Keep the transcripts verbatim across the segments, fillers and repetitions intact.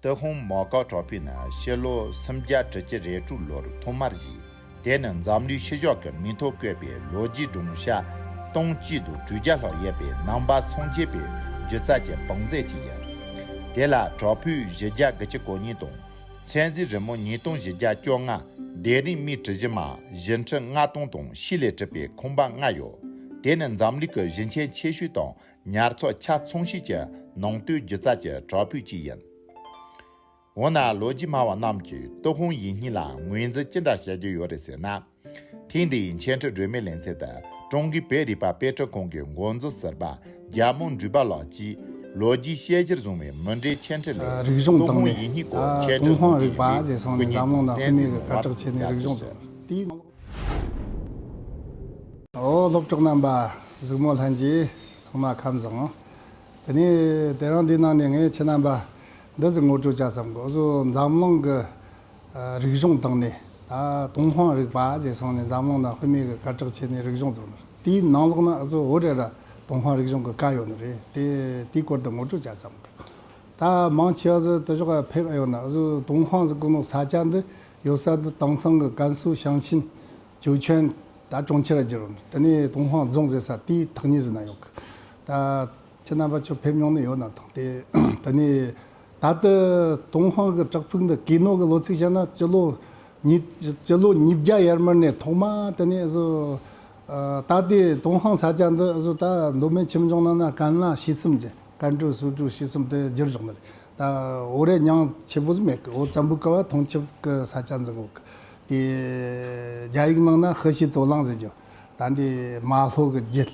ཏུན་ཧོང་མའོ་ཀའོ་བྲག་ཕུག་ནི་ཕྱི་ལོ་སུམ་བརྒྱ་དྲུག་ཅུ་རེ་དྲུག་ལོར་ཐོག་མར་བཞེངས། དེ་ནི་འཛམ་གླིང་ཕྱི་ཕྱོགས་ཀྱི་མིང་ཐོ་བཀོད་པའི་ལོ་རྒྱུས་སྒྲུང་ཞག་སྟོང་གཅིག་དང་དྲུག་བརྒྱ་ལྷག་ཡོད་པའི་ནང་པ་སངས་རྒྱས་པའི་སྒྱུ་རྩལ་གྱི་བང་མཛོད་ཅིག་ཡིན། དེ་ལ་བྲག་ཕུག་བཞི་བརྒྱ་དགུ་བཅུ་གོ་གཉིས་དང་། མཚན་འཛིན་རི་མོ་ཉིས་སྟོང་བཞི་བརྒྱ་བཅོ་ལྔ། དེ་རིང་མིའི་གྲུ་བཞི་མ་བཞི་ཁྲི་ལྔ་སྟོང་དང་ཕྱེད་ལས་གྲུབ་པའི་ཁང་པ་ལྔ་ཡོད། དེ་ནི་འཛམ་གླིང་གི་གཞི་ཆེན་ཆེ་ཤོས་དང་ཉར་ཚགས་ཆ་ཚང་ཤོས་ཀྱི་ནང་དོན་སྒྱུ་རྩལ་གྱི་བྲག་ཕུག་ཅིག་ཡིན། འོ་ན་ལོ་རྒྱུས་སྨྲ་བ་རྣམས་ཀྱིས་ཏུན་ཧོང་ཡིག་རྙིང་ལ་ངོས་འཛིན་ཅི་འདྲ་བྱ་རྒྱུ་ཡོད་རེད་ཟེར་ན། ཐེངས་འདིའི་འཆད་ཁྲིད་སྒྲོན་མེའི་ལེ་ཚན་དུ་ཀྲུང་གོའི་བོད་རིག་པ་དཔེ་སྐྲུན་ཁང་གི་འགོ་འཛིན་ཟུར་པ་རྒྱལ་མོ་འབྲུག་པ་ལགས་ཀྱིས་ལོ་རྒྱུས་དཔྱད་གཞིར་བཟུང་བའི་མུ་འབྲེལ་འཆད་ཁྲིད་ལས། རིག་གཞུང་ཏུན་ཧོང་ཡིག་རྙིང་སྐོར་འཆད་ཁྲིད་ཏུན་ཧོང་རིག་པ་ཞེས་སོང་ནས་འཛམ་གླིང་ན་དཔེ་མེད་ཀྱི་སྐད་གྲགས་ཆེ་ནས་རིག་གཞུང་ཏུ། དེའི་ནང་། ཨོ་སློབ་གྲོགས་རྣམ་པ། གཟིགས་མོ་ལྷན་རྒྱས་ཚང་མ་ཁམས་བཟང་། དེ་ནས་དེ་རིང་འདིའི་ནང་ནས་ངས་ཁྱེད་རྣམ་པ་འདི་ཟིག་ངོ་སྤྲོད་བྱ་བསམ་གི། འུ་ཚོ་འཛམ་གླིང་གི་ཨ་རིག་གཞུང་སྟེང་ནས་ད་ཏུན་ཧོང་རིག་པ་ཞེས་སོང་ནས་འཛམ་གླིང་ན་དཔེ་མེད་ཀྱི་སྐད་གྲགས་ཆེ་ནས་རིག་གཞུང་ཚོ་ནི་དེའི་ནང་ལོགས་ན་འུ་ཚོ་བོད་རེ་ར་ཏུན་ཧོང་རིག་གཞུང་གི་བཀའ་ཡོད་ནི་རེད། དེ་དེའི་སྐོར་དུ་ངོ་སྤྲོད་བྱ་བསམ་གི། ད་མང་ཆེ་བ་ཟིག་དེ་ཕྱོགས་ཕེབས་ཨེ་ཡོད་ན། འུ་ཚོ་ཏུན་ཧོང་ཟེར་གོ་ནོ་ས་ཆ་འདི་ཡོད་ས་འདི་དེང་སང་གི་ཀན་སུའུ་ཞང་ཆེན་ཇོ་ཆོན་ད་གྲོང་ཁྱེར་ར་གྱུར་རོ། དེ་ནས་ཏུན་ཧོང་རྫོང་ཟེར་ས་དེའི་ཐག་ཉེ་ཟིག་ན་ཡོད་གི། ད་ཁྱེད་རྣམ་པ་ཚོ་ཕེབས་མྱོང་ནི་ཡོད་ན་ཐང་དེ། དེ་ནས་ད་ལྟ་ཏུན་ཧོང་གི་བྲག་ཕུག་འདི་གས་ནོ་གི་ལོ་ཚིགས་བཤད་ན་སྤྱི་ལོ་ཉིས་སྤྱི་ལོ་ཉིས་བརྒྱ་ཡར་མར་ནས་ཐོག་མ་དེ་ནས་བཟོ། ད་ལྟའི་ཏུན་ཧོང་ས་ཆ་འདི་བཟོ་ད་མདོ་སྨད་ཆོས་འབྱུང་ནང་ན་ཀན་ལྷ་ཞེས་གསུམ་གྱི་ཀན་ཀྲོའུ་སུའུ་ཀྲོའུ་ཞེས་གསུམ་དེ་བསྒྱུར་བཞག་ནི་རེད། ད་འོ་རེ་མྱང་ཆེ་པོ་ཟིག་མེད་གི། འོ་བཙན་པོའི་སྐབས་ཐོང་ཆུབ་ཀྱི་ས་ཆ་འཛིན་གོ་གི། དེ་རྒྱ་ཡིག་ནང་ན་ཧི་ཤི་ཙོ་ལང་ཟེར་རྒྱུ། ད་འདི་མ་ལྷོ་གི་རྒྱུད།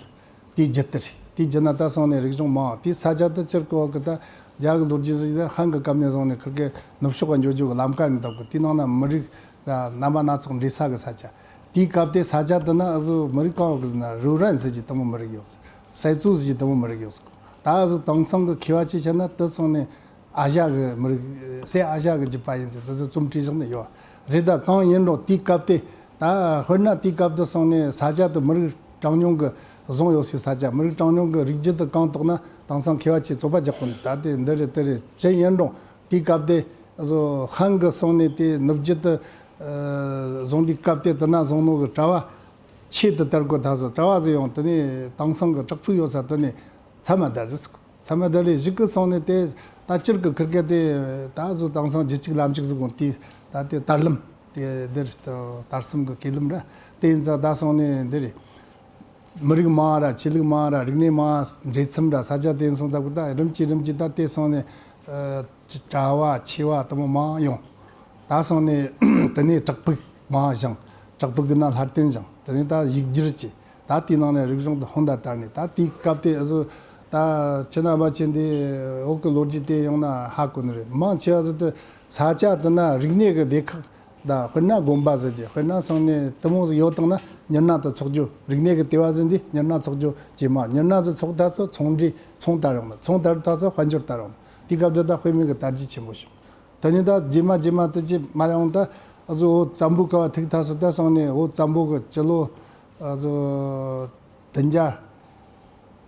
དེའི་རྒྱུད་དེ་རེད། དེའི་རྒྱུད་ན་ད་སོང་ནས་རིག་གཞུང་མང་། དེའི་ས་ཆ་དེ་སྤྱིར་གོ་གི། ད་རྒྱ་གི་ལོ་རྒྱུས་ཟིག་ཡིན་ན་ཧན་གི་སྐབས་ནས་བཟུང་ནས་ཁིར་གི་ནུབ་ཕྱོགས་ག་འགྱོ་རྒྱུ་གི་ལམ་ཀ་ནས་བཏབ་གི། དེའི་ནང་ན་མི་རིགས་ར་རྣམ་པ་སྣ་ཚོགས་འདྲེས་ས་གི་ས་ཆ། དེའི་སྐབས་དེ་ས་ཆ་དེ་ན་འུ་ཟོ་མི་རིགས་གང་ཡོད་གི་ཟེར་ན་རུ་རན་ཟེར་གྱི་དེ་མོ་མི་རིགས་ཡོད། སའི་ཙུའུ་ཟེར་གྱི་དེ་མོ་མི་རིགས་ཡོད། ད་འུ་ཟོ་དེང་སང་གི་མཁས་པ་ཅིག་བཤད་ན་དེ་སོང་ནས་ཨ་ཞ་གི་མི་རིགས་སེ་ཨ་ཞ་གི་རྒྱུད་པ་ཡིན་ཟེར་དེ་ཚོ་རྩོམ་བྲིས་བཞག་ནས་ཡོད་རེད། ད་གང་ཡིན་རུང་དེའི་སྐབས་དེ་ད་དཔེར་ན་དེའི་སྐབས་དེ་སོང་ནས་ས་ཆ་དེ་མི་རིགས་གྲངས་ཉུང་གི་བཟུང་ཡོད་སའི་ས་ཆ། མི་རིགས་གྲངས་ཉུང་གི་རིགས་རྒྱུད་དེ་གང་དག་ན་དེང་སང་མཁས་པ་ཆེ་རྩོད་པ་རྒྱག་གོ་ནི། ད་དེ་འདི་རེད་དེ་རེད་ཅི་ཡིན་རུང་དེའི་སྐབས་དེ་བཟོ་ཧན་གི་སོང་ནས་དེ་ནུབ་རྒྱུད་དེ་བཟུང་དུས་སྐབས་དེ་དེ་ན་བཟུང་ནོ་གི་གྲྭ་བ་ཆེད་དུ་དར་གོ་ད་བཟོ་གྲྭ་བ་ཟིག་ཡོང་དེ་ནས་དེང་སང་གི་བྲག་ཕུག་ཡོད་ས་དེ་ནས་མཚམས་མ་བསྡད་ཟིག་མཚམས་མ་བསྡད་ལས་གཞུག་གི་སོང་ནས་དེ་ད་སྤྱིར་གི་ཁིར་གེ་དེ་ད་བཟོ་དེང་སང་རྒྱུད་གཅིག་ལམ་གཅིག་ཟིག་གོ་དེ་ད་དེ་དར་ལམ་དེ་འདིར་དར་གསུམ་གི་གས་ལམ་ར་དེ་ཡིན་ཙང་ད་སོང་ནས་འདི་རེད། མི་རིགས་མང་ར་ཆོས་ལུགས་མང་ར་རིག་གནས་མང་འདྲེས་མཚམས་ར་ས་ཆ་དེ་སོང་ད་གི་ད་རིམ་གྱིས་རིམ་གྱིས་ད་དེ་སོང་ནས་ཨ་གྲྭ་བ་ཆོས་བ་དེ་མོ་མང་ཡོང་། ད་སོང་ནས་དེ་ནས་བྲག་ཕུག་མང་བཞེངས། བྲག་ཕུག་གི་ནང་ལྷ་ལྡན་བཞེངས། དེ་ནས་ད་ཡིག་སྒྱུར་བྱས། ད་དེའི་ནང་ནས་རིག་གཞུང་དེ་ཧོན་ད་དར་ནས། ད་དེའི་སྐབས་དེ་ཨ་ཟོ་ད་ཁྱེད་རྣམ་པ་ཆེ་འདི་འོག་གི་ལོ་རྒྱུས་དེ་ཡོང་ན་ཧ་གོ་ནི་རེད། མང་ཆེ་བ་ཟིག་དེ་ས་ཆ་དེ་ན་རིག་གནས་ཀྱི་སྡེ་ཁག་ད་དཔེར་ན་དགོན་པ་ཟེར་གྱི། དཔེར་ན་སོང་ནས་དེ་མོ་ཟིག་ཡོད་དང་ན་མྱུར་ནག་དེ་ཚོགས་རྒྱུ། རིག་གནས་ཀྱི་ལྟེ་བ་ཟིག་འདི་མྱུར་ནག་ཚོགས་རྒྱུ་ཇེ་མང་། མྱུར་ནག་ཟིག་ཚོགས་ད་སོ་ཚོང་འབྲེལ་ཚོང་དར་ཡོང་ན། ཚོང་དར་ད་སོ་དཔལ་འབྱོར་དར་ཡོང་ན། དེའི་སྐབས་དེ་ད་དཔེ་མེད་ཀྱི་དར་རྒྱས་ཆེན་པོ་བྱུང་། དེ་ནས་ད་རྗེས་མ་རྗེས་མ་དེ་ཅི་མ་རེད་འོང་། ད་ཨ་ཟོ་བོད་བཙན་པོའི་སྐབས་ཐུག་ཐ་སི་ད་སོང་ནས་བོད་བཙན་པོ་གི་སྤྱི་ལོ་ཨ་ཟོ་བདུན་བརྒྱ་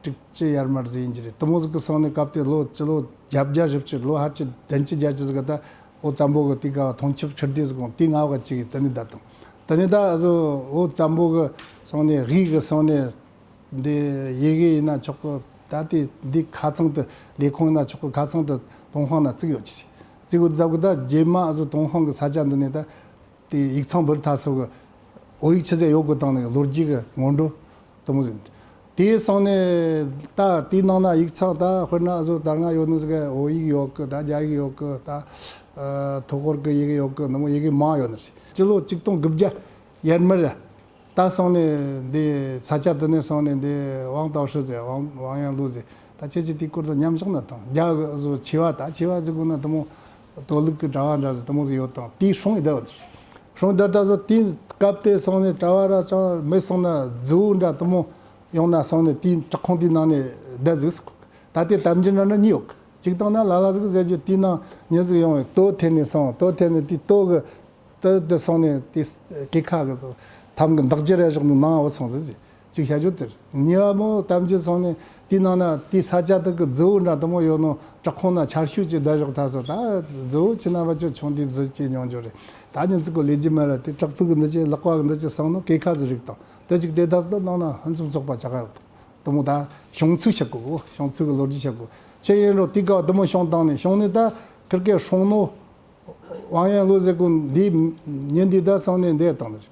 དྲུག་ཅུ་ཡར་མར་ཟིག་ཡིན་གྱི་རེད། དེ་མོ་ཟིག་གི་སོང་ནས་སྐབས་དེ་ལོ་སྤྱི་ལོ་བརྒྱད་བརྒྱ་བཞི་བཅུ་ལོ་ཕལ་ཆེར་བདུན་ཅུ་བརྒྱད་ཅུ་ཟིག་གི་ད་བོད་བཙན་པོ་གི་དུས་སྐབས་ཐོང་ཆུབ་ཁྲིར་སྡེ་ཟིག་གོང་དེའི་ང་བ་གཅིག་གི་དེ་ནས་ད་དང་། དེ་ནས་ད་ཨ་ཟོ་བོད་བཙན་པོ་གི་སོང་ནས་དབུས་གི་སོང་ནས། འདི་ཡི་གེ་ཡིན་ན་ཆོག་གི། ད་ལྟའི་འདི་ཁ་ཚང་དུ་ལས་ཁུངས་ཡིན་ན་ཆོག་གི། ཁ་ཚང་དུ་ཏུན་ཧོང་ན་བཙུགས་ཡོད་ཀྱི་རེད། བཙུགས་ཡོད་ད་གི་ད་རྗེས་མ་ཨ་ཟོ་ཏུན་ཧོང་གི་ས་ཆ་འདི་ནས་ད་དེ་ཡིག་ཚང་འབུལ་ཐ་སོ་གི་བོད་ཡིག་ཆི་ཟེར་ཡོད་གི་བཏང་ནས་ལོ་རྒྱུས་གི་སྔོན་འགྲོ་དུ་མོ་ཟིན། དེ་སོང་ནས་ད་དེའི་ནང་ན་ཡིག་ཚང་ད་དཔེར་ན་ཨ་ཟོ་ད་སྔ་ཡོད་ནི་ཟིག་གི་བོད་ཡིག་ཡོད་གི། ད་རྒྱ་ཡིག་ཡོད་གི། ད་ཐོག་ཧོར་གི་ཡི་གེ་ཡོད་གི། ནུ་མོ་ཡི་གེ་མང་ཡོད་ནི་རེད། སྤྱི་ལོ་གཅིག་སྟོང་དགུ་བརྒྱ་ཡར་མར་ར། ད་སོང་ནས་འདི་ས་ཆ་དེ་ནས་སོང་ནས་འདི་ཝང་ཏའོ་ཧྲི་ཟེར། ཝང་ཝང་ཡང་ལུའུ་ཟེར། ད་ཁྱེད་ཀྱིས་དེའི་སྐོར་དུ་མཉམ་བཞག་ན་དང་། རྒྱ་གི་བཟོ་ཆེ་བ་ད་ཆེ་བ་ཟེར་དགོས་ན་དེ་མོ་དོ་ལུགས་ཀྱི་གྲྭ་བ་འདྲ་ཟེར་དེ་མོ་ཟིག་ཡོད་དང་། དེའི་སྲུང་ཡི་བསྡད་བ་དེ། སྲུང་ཡི་བསྡད་ད་ཟོ་དེའི་སྐབས་དེ་སོང་ནས་གྲྭ་བ་ར་ཅང་མེད་སོང་ན་རྫི་བོ་འདྲ་དེ་མོ་ཡོང་ན་སོང་ནས་དེའི་བྲག་ཁུང་དེའི་ནང་ནས་བསྡད་ཟིག་ཟེར་གོ། ད་དེ་གཏམ་རྒྱུད་འདྲ་འདྲ་གཉིས་ཡོད་གི། གཅིག་དང་ན་ལ་ལ་ཟིག་ཟེར་རྒྱུ་དེའི་ནང་མྱི་ཟིག་ཡོང་བས་ལྟོ་འཐེན་ནས་སོང་། ལྟོ་འཐེན་ནས་དེའི་ལྟོ་གི་ཏི་ཏི་སོང་ནས་དེ་སྐེ་ཁ་གི་ཐམ་གི་འདག་ཇེ་རེ་ཞོག་ནི་ནང་བ་སོང་ཟིག་ཟེར་ཅིག་བཤད་རྒྱུ་དེར། ཉི་བ་མོ་གཏམ་རྒྱུད་སོང་ནས་ དེའི་ནང་ན་དེའི་ས་ཆ་དག་གི་རྫི་བོ་འདྲ་དུ་མོ་ཡོད་ནོ་བྲག་ཁུང་ན་ཆར་ཞོད་ཅིག་བསྡད་བཞག་ཐལ་སོང་། ད་རྫི་བོ་ཁྱེད་རྣམ་པ་ཚོ་ཆུང་དུས་རྫི་སྐྱེས་མྱོང་རྒྱུ་རེད། ད་ཉིན་ཙིག་གོ་ལས་རྒྱུ་མེད་ར། དེ་བྲག་ཕུག་གི་འདི་ཅི་ལག་པ་གི་འདི་ཅི་སང་ནོ་སྐེ་ཁ་ཟི་རིགས་དང་དེ་ཅིག་དེ་ད་སོ་ནང་ན་ཕུན་སུམ་ཚོགས་པ་ཆགས་ཡོད་དུ་མོ། ད་བྱུང་ཚུལ་བཤད་གོ་བྱུང་ཚུལ་གི་ལོ་རྒྱུས་བཤད་གོ་ཆེ་ཡིན་རོ། དེ་ག་དུ་མོ་བྱུང་བཏང་ནས་བྱུང་ནས་ད་ཁིར་ཀའི་སྲུང་ནོ་ཝང་ཡན་ལུའུ་ཟེར་གོ་འདི་ཉིན་འདི་ད་སང་ནས་འདས་བཏང་ནི་རེད།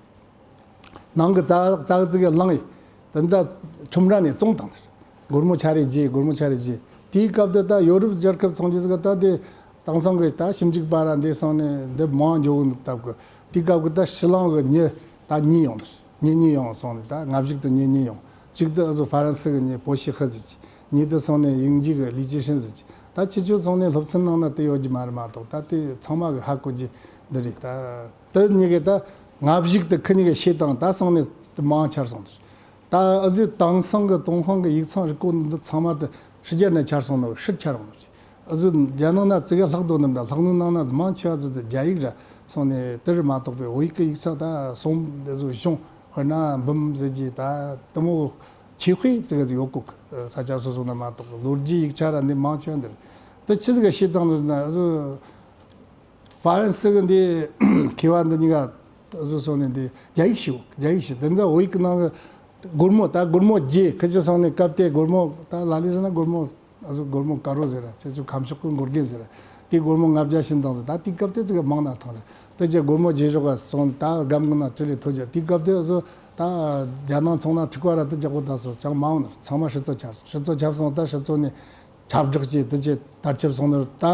ནང་གི་ཙག་ཙག་ཙིག་གི་ལངས་ཡི། དེ་འདྲ་ཁྲོམ་ར་ནས་བཙོངས་བཏང་ཟེར། སྒོར་མོ་ཆ་རེ་བརྗེ། སྒོར་མོ་ཆ་རེ་བརྗེ། དེའི་སྐབས་དུ་ད་ཡོ་རོབ་རྒྱལ་ཁབ་ཚོང་རྒྱུ་ཟིག་ད་དེ་དེང་སང་གི་ད་ཞིབ་འཇུག་པ་ར་འདི་སོང་ནས་འདི་མང་འཇོག་གི་འདུག་སྟབས་གི། དེའི་སྐབས་གི་ད་ཕྱི་གླིང་གི་མྱི་ད་གཉིས་ཡོང་ནི། མྱི་གཉིས་ཡོང་སོང་ནས་ད་ང་བཞུགས་དུ་མྱི་གཉིས་ཡོང་། གཅིག་དུ་ཨ་ཟོ་ཧྥ་རན་སི་གི་མྱི་པོ་ཤི་ཧི་ཟེར་གྱི། གཉིས་དུ་སོང་ནས་དབྱིན་ཇི་གི་ལི་ཅི་ཧྲིན་ཟེར་གྱི། ད་ཁྱེད་ཚོ་སོང་ནས་སློབ་ཚན་ནང་ན་དེ་ཡོད་ཀྱི་མ་རེད་མ་གཏོགས། ད་དེ་ཚང་མ་གི་ཧ་གོ་རྒྱུ་འདི་རེད། ད་དེ་གཉིས་ཀས་ད་ང་བཞུགས་དུ་ཁི་གཉིས་ཀས་ཤེས་དང་ད་སོང་ནས་དེ་མང་ཆར་སོང་དུ། ད་ཨ་ཟོས་དེང་སང་གི་ཏུན་ཧོང་གི་ཡིག་ཚང་རིག་གོ་འདི་ཚང་མ་དེ་ཕྱི་རྒྱལ་ནས་ཆར་སོང་ནོ་ཕྱིར་ཆར་འོང་ནོ། ཨ་ཟོས་རྒྱ་ནང་ན་ཙི་གེ་ལྷག་དོ་ནམ་ད་ལྷག་ནུ་ནང་ན་མང་ཆེ་བ་ཟིག་དེ་རྒྱ་ཡིག་ར་སོང་ནས་དེ་རུ་མ་གཏོགས་པའི་བོད་ཡིག་གི་ཡིག་ཚང་ད་སོང་དེ་ཟོ་བྱུང་དཔེར་ན་འབུམ་ཟེར་གྱི་ད་དུ་མོ་ཆེ་ཧུའི་ཙི་གེ་ཟིག་ཡོད་གོ་ས་ཆ་སོ་སོ་ན་མ་གཏོགས་ལོ་རྒྱུས་ཡིག་ཆ་ར་འདི་མང་ཆེ་བ་འདིར་དེ་ཆི་ཟིག་ག་ཤེས་དང་ཟེར་ན། ཨ་ཟོས་ཧྥ་རན་སི་གི་འདི་མཁས་པ་འདི་གཉིས་ཀ་བཟོ་སོང་ནས་འདི་རྒྱ་ཡིག་ཤེས། རྒྱ་ཡིག་ཤེས། དེ་འདྲ་བོད་ཡིག་གི་ནང་གི་སྒོར་མོ་ད་སྒོར་མོ་བརྗེ་ཁི་ཆི་སོང་ནས་སྐབས་དེ་སྒོར་མོ་ད་ལ་ལི་ཟེར་ན་སྒོར་མོ་ཨ་ཟོ་སྒོར་མོ་དཀར་རོ་ཟེར་ར་ཁྱེད་ཚོ་ཁམས་ཕྱོགས་གི་འགོར་གེ་ཟེར་ར་དེ་སྒོར་མོ་ལྔ་བརྒྱ་བྱིན་བཏང་ཟེར། ད་དེ་སྐབས་དེ་ཙི་ག་མང་ན་ཐང་རེད། དེ་རྒྱ་སྒོར་མོ་བརྗེ་ཞོག་ག་སོང་ད་སྒམ་གི་ན་ཁྲི་ལས་ཐོ་རྒྱ་དེ་སྐབས་དེ་ཨ་ཟོ་ད་རྒྱ་ནང་ཚོང་ན་ཁྲི་ཀ་ར་དེ་རྒྱ་གོ་ད་སོ་ཅང་མ་འོང་ནར་ཚང་མ་ཧྲི་ཙོ་ཆར་སོང་། ཧྲི་ཙོ་ཆར་སོང་ད་ཧྲི་ཙོ་ནས། ཁྱབ་བསྒྲགས་བྱས་དེ་ཆེ་དར་ཁྱབ་སོང་ནོ། ད་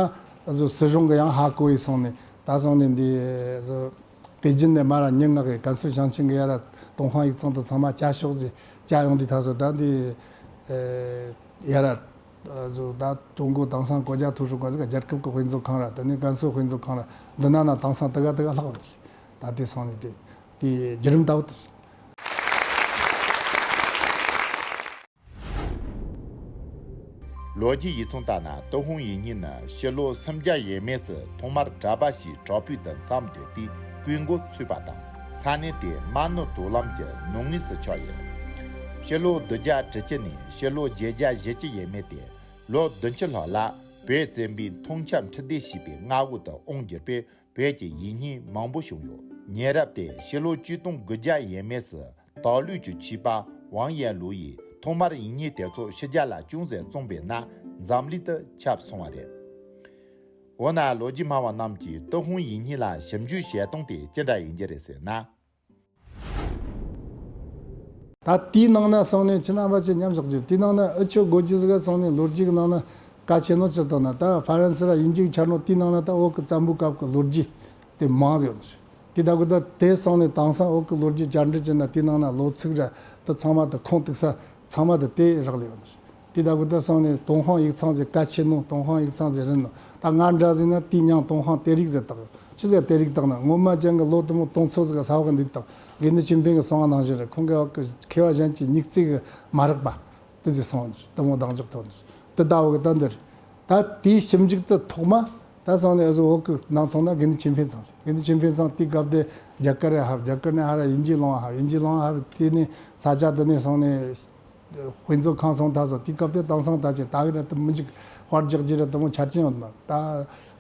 བཟོ་སྲིད་གཞུང་གི་ཡང་ཧ་གོ་ཡི་སོང་ནས་ད་སོང་ནས་འདི་བཟོ་པེ་ཅིན་ནས་མ་ར་ཉིན་ངག་གི་ཀན་སུའུ་ཞིང་ཆེན་གི་ཡ་ར་ཏུན་ཧོང་ཡིག་ཚང་དུ་ཚང་མ་བསྐྱལ་ཤོག་ཟེར་བསྐྱལ་ཡོང་དུས་ད་སོ་ད་འདི་ཡ་ར་བཟོ་ད་ཀྲུང་གོ་དེང་སང་国家图书馆ཟེར་རྒྱལ་ཁབ་ཀྱི་དཔེ་མཛོད་ཁང་ར་དེ་ནས་ཀན་སུའུ་དཔེ་མཛོད་ཁང་ར་འདི་ན་ན་དེང་སང་དེ་ག་དེ་ག་ལྷག་ཡོད་ད་དེ་སོང་ནས་དེ་དེ་བརྒྱུད་རིམ་ལྟ་བུ་དེ། ལོ་རྒྱུས་ཡིག་ཚང་ལྟར་ན་ཏུན་ཧོང་ཡིག་རྙིང་ནི་ཕྱི་ལོ་སུམ་བརྒྱ་ཡས་མས་སུ་ཐོག་མར་གྲྭ་པ་ཞིག་བྲག་ཕུག་ཏུ་མཚམས་བསྡད་དུས་སྐུ་འགོ་ཚུགས་པ་དང་ས་གནས་དེ་རྨ་ནུབ་དོག་ལམ་གྱི་ནུབ་ངོས་སུ་ཆགས་ཡོད། ཕྱི་ལོ་བདུན་བརྒྱ་དྲུག་ཅུ་ནས་ཕྱི་ལོ་བརྒྱད་བརྒྱ་བཞི་བཅུ་ཡས་མས་ཏེ་ལོ་བདུན་ཅུ་ལྷག་ལ་བོད་བཙན་པོའི་མཐོང་ཆབ་འཕྲུལ་སྡེ་ཞེས་པའི་མངའ་འོག་ཏུ་དབང་བསྒྱུར་བས། བོད་ཀྱི་ཡིག་རྙིང་མང་པོ་བྱུང་ཡོད། ཉེ་རབས་ཏེ་ཕྱི་ལོ་ཆིག་སྟོང་དགུ་བརྒྱ་ཡས་མས་སུ་དྭགས་ལུགས་ཀྱི་ཆོས་པ་ཝང་ཡན་ལུའུ་ཡིས་ཐོག་མར་ཡིག་རྙིང་དེ་ཚོ་ཕྱི་རྒྱལ་ལ་ཅུང་ཟད་བཙོངས་པས་ན་འཛམ་གླིང་དུ་ཁྱབ་སོང་བ་རེད། འོ་ན་ལོ་རྒྱུས་སྨྲ་བ་རྣམས་ཀྱིས་ཏུན་ཧོང་ཡིག་རྙིང་ལ་ཞིབ་འཇུག་བྱེད་སྟངས་དེ་ཅི་འདྲ་ཡིན་རྒྱུ་རེད་ཟེར་ན། ད་དེའི་ནང་ན་སོང་ནས་ཁྱེད་རྣམ་པ་ཚོས་མཉམ་བཞག་རྒྱུ་དེའི་ནང་ན་ཨུ་ཆོས་དགོས་རྒྱུ་ཟིག་ག་སོང་ནས་ལོ་རྒྱུས་ཀྱི་ནང་ན་གལ་ཆེ་ནོ་ཅི་ལྟར་ན་ད་ཧྥ་རན་སི་ར་དབྱིན་ཇི་གི་ཆར་ནོ་དེའི་ནང་ན་ད་བོད་ཀྱི་བཙན་པོའི་སྐབས་ཀྱི་ལོ་རྒྱུས་དེ་མང་ཟིག་ཡོད་ནི་རེད། དེ་ད་གི་ད་དེ་སོང་ནས་དེང་སང་བོད་ཀྱི་ལོ་རྒྱུས་བཅར་འདྲི་བྱས་ན་དེའི་ནང་ན་ལོ་ཚིགས་ར་ད་ཚང་མ་ད་ཁུངས་གཏུགས་ས་ཚང་མ་ད་དེ་རག་ལས་ཡོད་ནི་རེད། དེ་ད་གི་ད་སོང་ནས་ཏུན་ཧོང་ཡིག་ཚང་ཟེར་གལ་ཆེ་ནོ་ཏུན་ཧོང་ཡིག་ཚང་ཟེར་རིན་ནོ་ད་ང་འདྲ་ཟིག་ན་དེའི་མྱིང་ཏུན་ཧོང་གཏེར་ཡིག་ཟེར་བཏགས་ཡོད། ཆི་ཟེར་གཏེར་ཡིག་བཏགས་ན་ངོ་མ་ཅན་གྱི་ལོ་དུ་མོ་སྟོང་ཚོ་ཟིག་ག་ས་འོག་གི་འདུག་དང་དགེ་འདུན་ཆོས་འཕེལ་གྱི་གསུང་བ་ནང་བཞིན་རེད། ཁོང་གི་འོག་གི་མཁས་པ་གཞན་གྱི་མིག་རྩེ་གི་མ་རག་པ་དེ་ཟིག་སོང་ནས་དུ་མོ་འདང་འཇོག་ཐོག་ནས་དེ་ལྟ་བུ་གི་ད་འདི་རེད། ད་དེའི་ཞིབ་འཇུག་ཏུ་ཐོག་མ་ད་སོང་ནས་ཨ་ཟོ་འོག་གི་ནང་ཚང་ན་དགེ་འདུན་ཆོས་འཕེལ་ཚང་རེད། དགེ་འདུན་ཆོས་འཕེལ་ཚང་དེའི་སྐབས་དེ་རྒྱ་གར་རེ་ཧབ་རྒྱ་གར་ནས་ཧ་ར་དབྱིན་ཇི་ལོང་ཧབ་དབྱིན་ཇི་ལོང་ཧབ་དེ་ནས་ས་ཆ་དེ་ནས་སོང་ནས། དཔེ་མཛོད་ཁང་སོང་ད་སོ་དེའི་སྐབས་དེ་དེང་སང་ད་ཅི་ད་གི་ར་དུ་མི་འཇིག་དཔར་རྒྱག་རྒྱུ་ར་དུ་མོ་ཆ་རྐྱེན་ཡོད་མ་ད་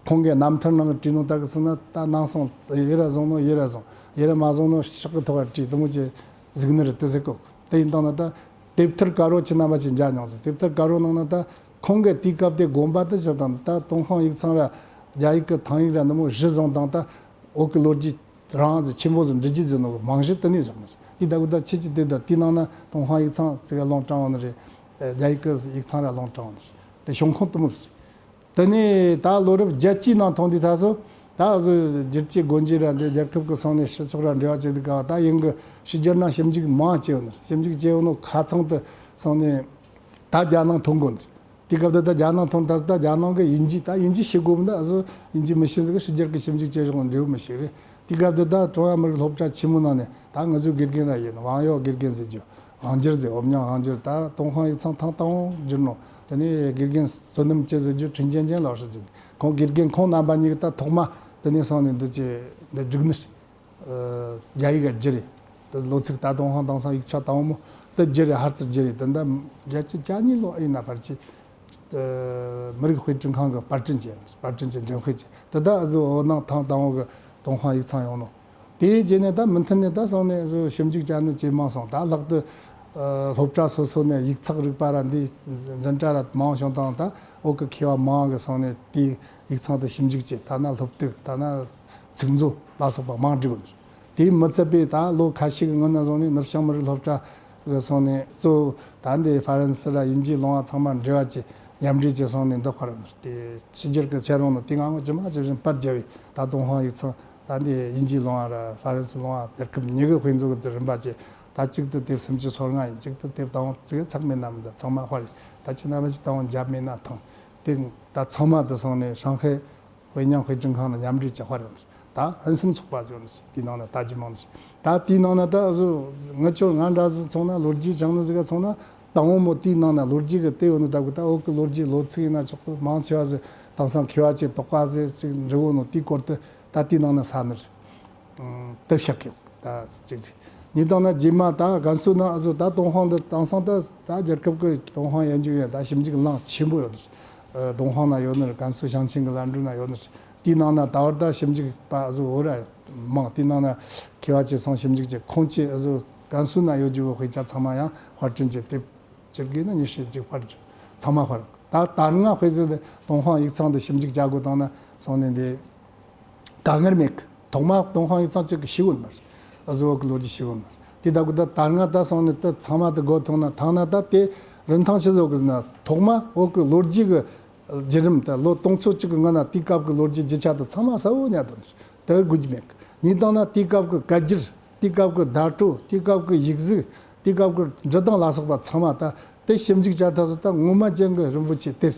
ཁོང་གི་རྣམ་ཐར་ནང་བྲིས་ནོ་ད་གི་སོང་ན་ད་ནང་སོང་ཡི་ར་བཟུང་ནོ་ཡི་ར་བཟུང་ཡི་ར་མ་བཟུང་ནོ་ཤག་གི་ཐོག་ར་བྲིས་དུ་མོ་ཅི་གཟིགས་ནི་རེད་དེ་ཟེར་གོ་དེ་ཡིན་དང་ན་ད་དེབ་ཐེར་དཀར་པོ་ཁྱེད་རྣམ་པ་ཅི་མཇལ་མྱོང་ཟེར། དེབ་ཐེར་དཀར་པོ་ནང་ན་ད་ཁོང་གི་དེའི་སྐབས་དེ་དགོན་པ་དུ་ཞིག་དང་ད་ཏུན་ཧོང་ཡིག་ཚང་ར་རྒྱ་ཡིག་གི་ཐང་ཡིག་ར་དུ་མོ་གཞི་བཟུང་དང་ད་འོག་གི་ལོ་རྒྱུས། རང་ཚོ་ཆེན་པོ་ཚོ་འབྲི་རྒྱུ་ཟེར་ནོ་མང་ཤོས་དེ་ནས་བཞག་ནི་རེད། དེ་ལྟ་བུ་ད་ཁྱེད་ཀྱི་དེ་ད་དེའི་ནང་ན་ཏུན་ཧོང་ཡིག་ཚང་ཙི་ག་ལོང་དྲང་བ་ནི་རེད། རྒྱ་ཡིག་གི་ཡིག་ཚང་ར་ལོང་དྲང་བ་ནི་རེད། དེ་བྱུང་ཁུངས་དེ་མོ་ཟེར། དེ་ནས་ད་ལོ་རབས་བརྒྱད་ཅུའི་ནང་ཐོན་དུས་ད་སོ་ད་བཟོ་བསྒྱུར་བཅོས་སྒོ་འབྱེད་ར་འདི་རྒྱལ་ཁབ་ཀྱི་སོང་ནས་སྤྱི་ཚོགས་ར་འབྲེལ་བ་བྱེད་དུས་ག་བ་ད་ཡིན་གི་ཕྱི་རྒྱལ་ན་ཞིབ་འཇུག་མང་བྱས་ཡོད་ནི་རེད། ཞིབ་འཇུག་བྱས་ཡོད་ནོ་ཁ་ཚང་དུ་སོང་ནས་ད་རྒྱ་ནང་ཐོན་དགོས་ནི་རེད། དེ་སྐབས་དེ་ད་རྒྱ་ནང་ཐོན་ཐལ། ད་རྒྱ་ནང་གི་དབྱིན་ཇི་ད་དབྱིན་ཇི་ཤེས་དགོས་མི་འདུག་ཨ་ཟོ་དབྱིན་ཇི་མི་ཤེས་ཟིག་གི་ཕྱི་རྒྱལ་གི་ཞིབ་འཇུག་བྱེད་ཕྱོགས་འབྲེལ་བ་མི་ཤེས་རེད། དེ་སྐབས་དེ་ད་ཀྲུང་དབྱང་མི་རིགས་སློབ་གྲྭ་ཆེན་མོ་ནང་ནས་ད་ང་ཚོའི་དགེ་རྒན་ར་ཡིན་ཝང་ཡོ་དགེ་རྒན་ཟེར་རྒྱུ་ཝང་ཇིར་ཟེར་འོབ་མྱང་ཝང་ཇིར་ད་ཏུན་ཧོང་ཡིག་ཚང་ཐང་ཏང་ཇིར་ནོ། དེ་ནས་དགེ་རྒན་བསོད་ནམས་སྐྱིད་ཟེར་རྒྱུ་ཁྲིན་ཅན་ཅན་ལའོ་ཧྲི་ཟེར་རྒྱུ་ཁོང་དགེ་རྒན་ཁོང་རྣམ་པ་གཉིས་ཀྱི་ད་ཐོག་མ་དེ་ནས་སོང་ནས་འདི་ཅི་འདི་བསྒྲིགས་ནི། རྒྱ་ཡིག་ག་བསྒྱུར་རེད། ལོ་ཚིགས་ད་ཏུན་ཧོང་དེང་སང་ཡིག་ཆ་དང་པོ་ དེ་བརྒྱུད་རེ་ཧར་ཚུར་བརྒྱུད་རེ་དེ་འདྲ་བརྒྱད་ཅུ་གྱ་གཉིས་ལོ་ཨེ་ཡིན་ན་ཕལ་ཆེར། ཨ་མི་རིགས་དཔེ་སྐྲུན་ཁང་གི་པར་སྐྲུན་བྱས། པར་སྐྲུན་གྱི་འགྲེམས་སྤེལ་བྱས། དེ་ད་ཨ་ཟུ་འོ་ནང་ཐང་དང་བོ་གི་ཏུན་ཧོང་ཡིག་ཚང་ཡོང་ནོ། དེའི་རྗེས་ནས་ད་མུ་མཐུད་ནས་ད་སོང་ནས་ཨ་ཟུ་ཞིབ་འཇུག་བྱ་ནི་ཇེ་མང་སོང་། ད་ལྷག་ཏུ་ཨ་སློབ་གྲྭ་སོ་སོ་ནས་ཡིག་ཚགས་རིག་པ་ར་འདི་འཛིན་གྲྭ་ར་མང་བྱུང་དང་། ད་བོད་གི་མཁས་པ་མང་གི་སོང་ནས་དེའི་ཡིག་ཚང་དུ་ཞིབ་འཇུག་བྱས། ཐ་ན་སློབ་དེབ། ཐ་ན་ཚིག་མཛོད་ལ་སོགས་པ་མང་བསྒྲིགས་ཡོད། དེས་མི་ཚད་པའི་ད་ལོ་ཁ་ཤས་ཀྱི་སྔོན་ན་བཟུང་ནས་ནུབ་བྱང་མི་རིགས་སློབ་གྲྭ་གི་སོང་ནས་གཙོ་བོ་ད་འདི་ཧྥ་རན་སི་ར་དབྱིན་ཇིའི་ལུང་བ་ཚང་མ་འབྲེལ་བ་བྱས། མཉམ་འབྲེལ་བྱས་སོང་ནས་འདི་ཁར་དེ་ཕྱི་རྒྱལ་གྱི་ཆེད་རོང་ནང་དེ་སྔ་ངོ་ཇི་མ་ཇི་བཞིན་པར་རྒྱབ་པའི་ད་ཏུན་ཧོང་ཡིག་ཚང་། ད་འདི་དབྱིན་ཇིའི་ལུང་བ་ར་ཧྥ་རན་སི་ལུང་བ་རྒྱལ་ཁབ་གཉིས་ཀྱི་དཔེ་མཛོད་ཀྱི་དེ་རིམ་པ་བྱས། ད་གཅིག་ཏུ་དེབ་སུམ་ཅུ་སོ་ལྔ་ཡིན། གཅིག་ཏུ་དེབ་དང་པོ་ཚིག་ཚགས་མེད་ན་མི་འདུག་ཚང་མ་དཔར་ཡིན། ད་ཁྱེད་རྣམ་པ་ཞིག་དང་པོ་འཇབ་མེད་ན་ཐང་། དེ་ད་ཚང་མ་དུ་སོང་ནས་ཧྲང་ཧའེ་དཔེ་རྙིང་དཔེ་སྐྲུན་ཁང་ལ་མཉམ་འབྲེལ་བྱས་དཔར་ཡོང་། ད་ཕུན་སུམ་ཚོགས་པ་ཟེར་ནི་དེའི་ནང་ན་ད་ཇི་མང་ནི། ད་དེའི་ནང་ན་ད་བཟོ་ངི་ཆོ་ང་འདྲ་ཟིག་ཚོང་ན་ལོ་རྒྱུས་སྦྱང་ནི་ཟིག་ག་ཚོང་ན་དང་པོ་མོ་དེའི་ནང་ན་ལོ་རྒྱུས་གི་དེ་ཡོད་ནི། ད་གི་ད་བོད་གི་ལོ་རྒྱུས་ལོ་ཚིགས་ཡིན་ན་ཆོག་གི། མང་ཆེ་བ་ཟིག་དེང་སང་མཁས་པ་ཆེ་དོགས་པ་ཟིག་ཅིག་འབྲི་གོ་ནོ་དེའི་སྐོར་དུ་ད་དེའི་ནང་ན་ས་ནི་རེད། དེ་བཤད་གི་ད་ཅིག་རེད། ཉིས་སྟོང་ན་རྗེས་མ་ད་ཀན་སུའུ་ན་ཨ་ཟོ་ད་ཏུན་ཧོང་འདི་དེང་སང་ད་ད་རྒྱལ་ཁབ་ཀྱི་ཏུན་ཧོང་ཡན་ཆོད་ཡོད། ད་ཞིབ་འཇུག་གླིང་ཆེན་པོ་ཡོད། ཨ་ཏུན་ཧོང་ན་ཡོད་ནི་རེད། ཀན་སུའུ་ཞིང་ཆེན་གྱི་ལན་གྲུ་ན་ཡོད་ནི་རེད། དེའི་ནང་ན་ད་བར་ད་ཞིབ་འཇུག་པ་ཨ་ཟོ་འོ་ར་མང་། དེའི་ནང་ན་མཁས་པ་ཆེ་སོང་ཞིབ་འཇུག་བྱས། ཁོང་ཆེ་ཨ་ཟོ་ཀན་སུའུ་ན་ཡོད་རྒྱུ་བོ་དཔེ་ཆ་ཚང་མ་ཡང་དཔར་སྐྲུན་བྱས། དེབ་ཅིག་གི་ནི་ཉི་ཤུ་ཅིག་དཔར་ཚང་མ་དཔར། ད་ད་སྔ་དཔེ་ཟེར་ཏེ་ཏུན་ཧོང་ཡིག་ཚང་དུ་ཞིབ་འཇུག་བྱ་དགོས་དང་ན་སོང་ནས་འདི་དཀའ་ངལ་མེད་གི། ཐོག་མ་ཏུན་ཧོང་ཡིག་ཚང་གཅིག་གི་ཤེས་གོ་ནི་མ་རེད། ཨ་ཟོ་བོད་གི་ལོ་རྒྱུས་ཤེས་གོ་ནི་མ་རེད། དེ་ད་གི་ད་ད་སྔ་ད་སོང་ནས་ད་ཚང་མ་དུ་སྒོ་ཐོང་ན་ཐང་ན་ད་དེ་རིན་ཐང་ཆི་ཟིག་ཡོད་གི་ཟེར་ན། ཐོག་མ་བོད་གི་ལོ་རྒྱུས་གི་བརྒྱུད་རིམ། ད་ལོ་སྟོང་ཚོ་གཅིག་གི་སྔོན་ན་དེའི་སྐབས་གི་ལོ་རྒྱུས་རྒྱུ་ཆ་དེ་ཚང་མ་གསལ་བོ་ཉར་དོ་ནི་རེད། དེ་དགོས་རྒྱུ་མེད་གི། གཉིས་དང་ན་དེའི་སྐབས་གི་སྐད་སྒྱུར། དེའི་སྐབས་གི་བརྡ་སྤྲོད། དེའི་སྐབས་གི་ཡིག་གཟུགས། དེའི་སྐབས་གི་འབྲི་སྟངས་ལ་སོགས་པ་ཚང་མ་ད་དེ་ཞིབ་འཇུག་བྱ་ཐབས་སུ་ད་ངོ་མ་ཅན་གི་རིན་པོ་ཆེ་གཏེར།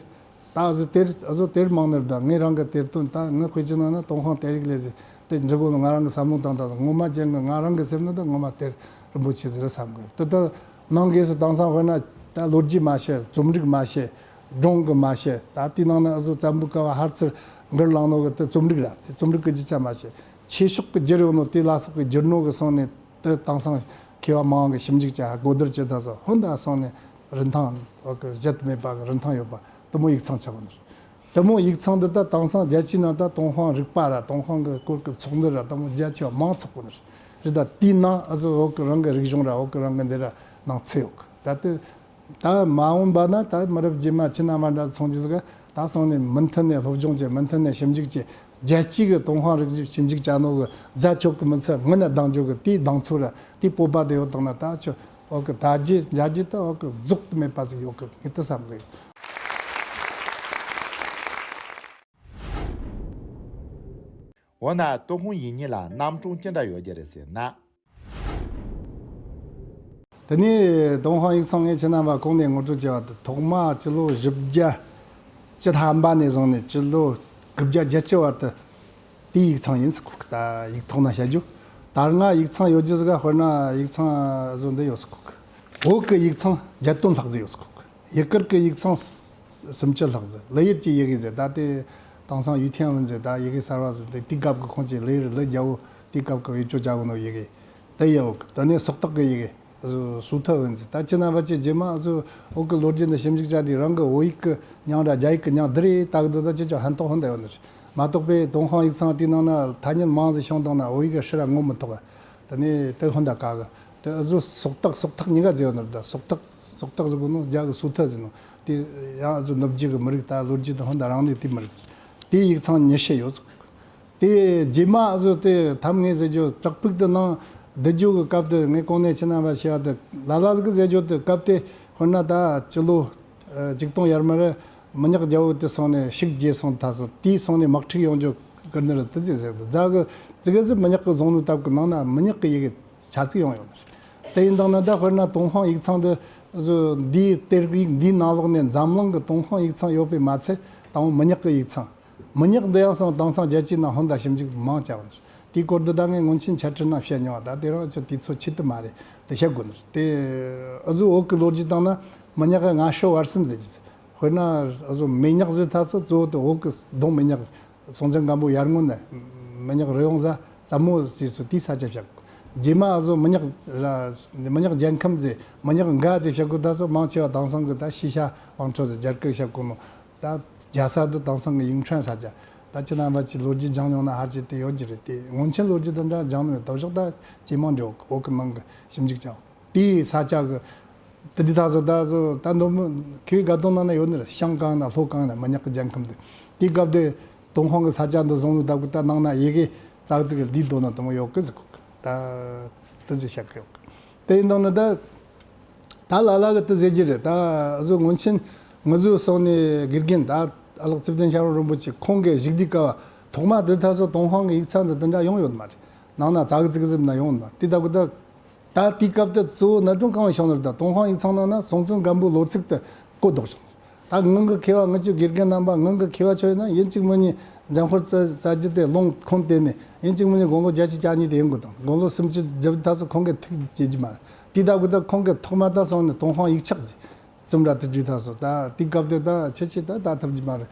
ད་ཨ་ཟོ་གཏེར་ཨ་ཟོ་གཏེར་མང་ནི་རེད། ད་ངས་རང་གི་གཏེར་སྟོན་ད་ངའི་དཔེ་ཆའི་ནང་ན་ཏུན་ཧོང་གཏེར་ཡིག་ལས་ཟེར་དེ་འབྲི་གོ་ནི། ང་རང་གི་བསམ་བློ་བཏང་ད་ངོ་མ་ཅན་གི་ང་རང་གི་སེམས་ནང་ད་ངོ་མ་གཏེར་རིན་པོ་ཆེ་ཟིག་རེད་བསམ་གི་རེད། དེ་ད་ནང་སྒོས་སུ་དེང་སང་དཔེར་ན་ད་ལོ་རྒྱུས་མ་བཤད། རྩོམ་རིག་མ་བཤད། སྒྲུང་གི་མ་བཤད། ད་དེའི་ནང་ན་ཨ་ཟོ་བཙན་པོའི་སྐབས་ཧར་ཚུར་འགུལ་ལངས་ནོ་གི་དེ་རྩོམ་རིག་ར། དེ་རྩོམ་རིག་གི་རྒྱུ་ཆ་མ་བཤད། ཆོས་ཕྱོགས་ཀྱི་བསྒྱུར་ཡོང་ནོ་དེ་ལ་སོགས་ཀྱི་བསྒྱུར་ནོ་གི་སོང་ནས་དེ་དེང་སང་མཁས་པ་མང་གི་ཞིབ་འཇུག་བྱ་གོ་བསྡུར་བྱེད་ད་སོ་ཧོན་ད་སོང་ནས་རིན་ཐང་བོད་གི་གཞལ་དུ་མེད་པ་གི་རིན་ཐང་ཡོད་པ་དེ་མོ་ཡིག་ཚང་ཆགས་པ་ནི་རེད། དེ་མོ་ཡིག་ཚང་འདི་ད་དེང་སང་རྒྱལ་སྤྱིའི་ནང་ད་ཏུན་ཧོང་རིག་པ་ར་ཏུན་ཧོང་གི་སྐོར་གི་ཚོགས་འདུ་ར་དེ་མོ་རྒྱ་ཆེ་བ་མང་ཚོགས་པ་ནི་རེད། རེད་ད་དེའི་ནང་ཨ་ཟོ་བོད་གི་རང་གི་རིག་གཞུང་ར་བོད་གི་རང་གི་འདི་ར་ནང་ཚུད་ཡོད་གི། ད་དེ་ད་མ་འོངས་པ་ན་ད་མི་རབས་རྗེས་མ་ཁྱེད་རྣམ་པ་འདྲ་སོང་རྒྱུ་ཟིག་ག་ད་སོང་ནས་མུ་མཐུད་ནས་སློབ་སྦྱོང་བྱས། མུ་མཐུད་ནས་ཞིབ་འཇུག་བྱས། རྒྱལ་སྤྱིའི་གི་ཏུན་ཧོང་རིག་གཞུང་ཞིབ་འཇུག་བྱ་ནོ་གི་རྫ་ཆོག་གི་མི་ཚད་སྔོན་ན་ལྡང་རྒྱུ་གི་དེའི་གདེང་ཚོད་ར་དེའི་སྤོབས་པ་དེ་ཡོད་དང་ན། ད་ཆོ་འོ་གི་ད་རྒྱུ་རྒྱ་རྒྱུ་ད་འོ་གི་རྫོགས་དུ་མེད་པ་ཟིག་ཡོད་གི་ངས་དེ་བསམ་གི་ཡོད། འོ་ན་ཏུན་ཧོང་ཡིག་རྙིང་ལ་རྣམ་གྲངས་ཅི་འདྲ་ཡོད་རྒྱུ་རེད་ཟེར་ན། དེ་ནས་ཏུན་ཧོང་ཡིག་ཚང་ངས་ཁྱེད་རྣམ་པ་གོང་ནས་ངོ་སྤྲོད་བྱས་པ་དང་། ཐོག་མ་སྤྱི་ལོ་བཞི་བརྒྱ་བཅུ་ཐམ་པ་ནས་བཟུང་ནས་སྤྱི་ལོ་དགུ་བརྒྱ་བརྒྱད་ཅུ་བར་དུ་དེའི་ཡིག་ཚང་ཡིན་ཟེར་གོ་གི། ད་ཡིག་ཐོག་ན་བཤད་རྒྱུ། ད་སྔ་ཡིག་ཚང་ཡོད་རྒྱུ་ཟིག་ག་དཔེར་ན་ཡིག་ཚང་བཟོ་འདི་ཡོད་ཟེར་གོ་གི། བོད་ཀྱི་ཡིག་ཚང་བརྒྱད་སྟོང་ལྷག་ཟིག་ཡོད་ཟེར་གོ་གི། ཡུ་གུར་གྱི་ཡིག་ཚང་སུམ་ཅུ་ལྷག་ཟིག། ལི་ཡུལ་གྱི་ཡི་གེ་ཟེར་ད་དེ་དེང་སང་ཡུས་ཐེན་ཝུན་ཟེར་ད་ཡི་གེ་གསར་བ་ཟིག། དེ་དེའི་སྐབས་ཀྱི་ཁོང་ཆེ་ལི་ཡུལ་ལི་རྒྱལ་པོ་དེའི་སྐབས་ཀྱི་བེད་སྤྱོད་བྱ་གོ་ནོ་ཡི་གེ་དེ་ཡོད་གི། དེ་ནས་སོག་སྟག་གི་ཡི་གེ་སུའུ་ཐི་ཝུན་ཟེར། ད་ཁྱེད་རྣམ་པ་ཆེ་རྗེས་མ་སུ་བོད་ཀྱི་ལོ་རྒྱུས་འདི་ཞིབ་འཇུག་བྱ་དུས་རང་གི་བོད་ཡིག་གི་མྱིང་ར་རྒྱ་ཡིག་གི་མྱིང་འདི་རེད་ལྟ་གི་འདུག། ད་ཁྱེད་ཚོ་ཕན་ཐོགས་ཧོན་ད་ཡོད་ནི་རེད། མ་གཏོགས་པའི་ཏུན་ཧོང་ཡིག་ཚང་དེའི་ནང་ན་ཐ་སྙད་མང་ཟིག་བྱུང་བཏང་ན་བོད་ཡིག་གི་ཧྲི་ར་ངོ་མི་ཐོགས། དེ་ནས་དེ་ཧོན་ད་ག་གི་དེ་ཨ་ཟོ་སོག་སྟག་སོག་ཐག་གཉིས་ཀ་ཟེར་ཡོད་ནི་རེད། ད་སོག་སྟག་སོག་སྟག་ཟེར་གོ་ནོ་རྒྱ་གི་སུའུ་ཐི་ཟེར་ནོ་དེ་ཡང་ཨ་ཟོ་ནུབ་རྒྱུད་གི་མི་རིགས། ད་ལོ་རྒྱུས་དེ་ཧོན་ད་རང་ནས་དེ་མི་རིགས་དེའི་ཡིག་ཚང་ཉི་ཤུ་ཡོད་ཟེར། དེ་རྗེས་མ་ཨ་ཟོ་དེ་ཐམ་ངེས་ཟེར་རྒྱུ་བྲག་ཕུག་དེ་ནང་བསྡུ་རྒྱུ་གི་སྐབས་དེ་ངས་གོང་ནས་ཁྱེད་རྣམ་པ་ཞུ་བ་དེ་ལ་ལ་ཟིག་ཟེར་རྒྱུ་དེ་སྐབས་དེ་དཔེར་ན་ད་སྤྱི་ལོ་ཆིག་སྟོང་ཡར་མར་མི་ཉག་རྒྱལ་པོ་དེ་སོང་ནས་ཤུགས་རྒྱས་སོང་ཐ་སོ་དེའི་སོང་ནས་དམག་འཁྲུག་ཡོང་རྒྱུ་གི་ནི་རེད། དེ་ཟེར་ཟེར་རྫ་གི་ཙི་གེ་ཟིག་མི་ཉག་གི་བཟུང་ནོ་སྟབས་གི་ནང་ན་མི་ཉག་གི་ཡི་གེ་ཆ་ཚིག་ཡོང་ཡོད་ནི་རེད། དེ་ཡིན་དང་ན་ད་དཔེར་ན་ཏུན་ཧོང་ཡིག་ཚང་འདི་བཟོ་འདིའི་གཏེར་ཡིག་འདིའི་ནང་ལོགས་ནས་འཛམ་གླིང་གི་ཏུན་ཧོང་ཡིག་ཚང་ཡོད་པའི་མ་ཚད་དང་པོ་མི་ཉག་གི་ཡིག་ཚང་། མི་ཉག་འདི་ཡང་སང་དེང་སང་རྒྱལ་སྤྱིའི་ནང་ཧོན་ད་ཞིབ་འཇུག་མང་ཆེ་བ་འདུག། དེའི་སྐོར་འདི་ད་ངས་སྔོན་ཆད་འཆད་ཁྲིད་ནང་བཤད་མྱོང་བ། ད་དེ་རིང་ཁྱོད་དུས་ཚོད་ཆེད་དུ་མ་རེད་དེ་བཤད་དགོས་ནི་རེད། དེ་ཨ་ཟོ་བོད་ཀྱི་ལོ་རྒྱུས་སྟེང་ན་མི་ཉག་གི་སྔ་ཤོས་བར་གསུམ་ཟེར་གྱི་ཟེར། དཔེར་ན་ཨ་ཟོ་མེ་ཉག་ཟེར་ཐ་སོ་གཙོ་བོ་དེ་བོད་ཀྱི་གདོང་མེ་ཉག་སྲོང་བཙན་སྒམ་པོ་ཡར་སྔོན་ནས་མི་ཉག་རི་ཡོང་ཟ་ཙམ་མོ་ཟེར་སོ་དེའི་ས་ཆ་བཤད། རྗེས་མ་ཨ་ཟོ་མི་ཉག་ར་མི་ཉག་རྒྱལ་ཁམས་ཟེ་མི་ཉག་འགའ་ཟེ་བཤད་གོ་ད་སོ་མང་ཆེ་བ་དེང་སང་གི་ད་ཤི་ཤ་དབང་ཁྲོད་ཟེ་རྒྱ་སྐད་བཤད་གོ་ནོ། ད་རྒྱལ་ས་དེ་དེང་སང་གི་ཡིང་ཁྲོན་ས་ཆ། ད་ཁྱེད་རྣམ་པ་ཅིག་ལོ་རྒྱུས་སྦྱང་མྱོང་ན་ཧར་ཅིག་དེ་ཡོད་ཀྱི་རེད། དེ་སྔོན་ཆད་ལོ་རྒྱུས་དེ་འདྲ་སྦྱང་ནི་མེད། དོ་ཞག་ད་ཇེ་མང་འགྲོ་འོག་གི་ནང་གི་ཞིབ་འཇུག་ཀྱང་དེའི་ས་ཆ་གི་དེ་དུས་ད་སོ་ད་སོ་ད་འདོམ་ཁྱོའི་དགའ་སྟོན་ནང་ན་ཡོད་ནི་རེད། ཤང་གང་ན་ལྷོ་གང་ན་མི་ཉག་གི་རྒྱལ་ཁམས་དེ། དེའི་སྐབས་དེ་ཏུན་ཧོང་གི་ས་ཆ་འདི་བཟུང་ནི་ད་གི་ད་ནང་ན་ཡི་གེ་ཙག་ཙིག་གི་ལྡི་དོ་ན་དུ་མོ་ཡོད་གི་ཟིག་གོ་གི། ད་དེ་ཟིག་བཤད་གི་ཡོད་གི། དེ་ཡིན་དང་ནི་ད། ད་ལ་ལ་གི་དེ་ཟེར་གྱི་རེད། ད་ཨ་ཟོ་སྔོན་ཆད་ང་ཟོ་སོང་ནས་དགེ་རྒན་ད་ཨ་ལགས་རྩིབ་ལྡན་ཤར་རོང་རིན་པོ་ཆེ་ཁོང་གིས་བཞུགས་དུས་སྐབས་ཐོག་མ་དེ་ད་སོ་ཏུན་ཧོང་གི་ཡིག་ཚང་དུ་དེ་འདྲ་ཡོང་ཡོད་མ་རེད། ནང་ན་ཙག་ཙིག་ཟིག་ན་ཡོང་མ་རེད། དེ་ད་གི་ད། ད་དེའི་སྐབས་དེ་གཙོ་བོ་གནད་དོན་གང་བྱུང་ནི་རེད། ད་ཏུན་ཧོང་ཡིག་ཚང་ནང་ན་སྲོང་བཙན་སྒམ་པོའི་ལོ་ཚིགས་དེ་གོ་ལྡོག་སོང་། ད་ངང་གི་མཁས་པ་ང་ཚོའི་དགེ་རྒན་རྣམ་པ་ངང་གི་མཁས་པ་ཆོས་ན་ཡིན་གཅིག་མིན་གཉིས་འཛམ་དཔར་རྩ་རྩ་རྒྱུ་དེ་ལུང་ཁུངས་བསྟན་ནས་ཡིན་གཅིག་མིན་གཉིས་དགུང་ལོ་བརྒྱད་ཅུ་གྱ་གཉིས་དེ་ཡིན་དགོས་དང་། དགུང་ལོ་སུམ་ཅུ་བརྒྱབ་ད་སོ་ཁོང་གིས་ཐུགས་བསྐྱེད་ཀྱི་མ་རེད། དེ་ད་གི་ད་ཁོང་གིས་ཐོག་མ་ད་སོང་ནས་ཏུན་ཧོང་ཡིག་ཆ་ཟིག་རྩོམ་ར་དེ་བྲིས་ད་སོ། ད་དེའི་སྐབས་དེ་ད་ཁྱེད་ཀྱིས་ད་ད་ཐུབ་ཀྱི་མ་རེད།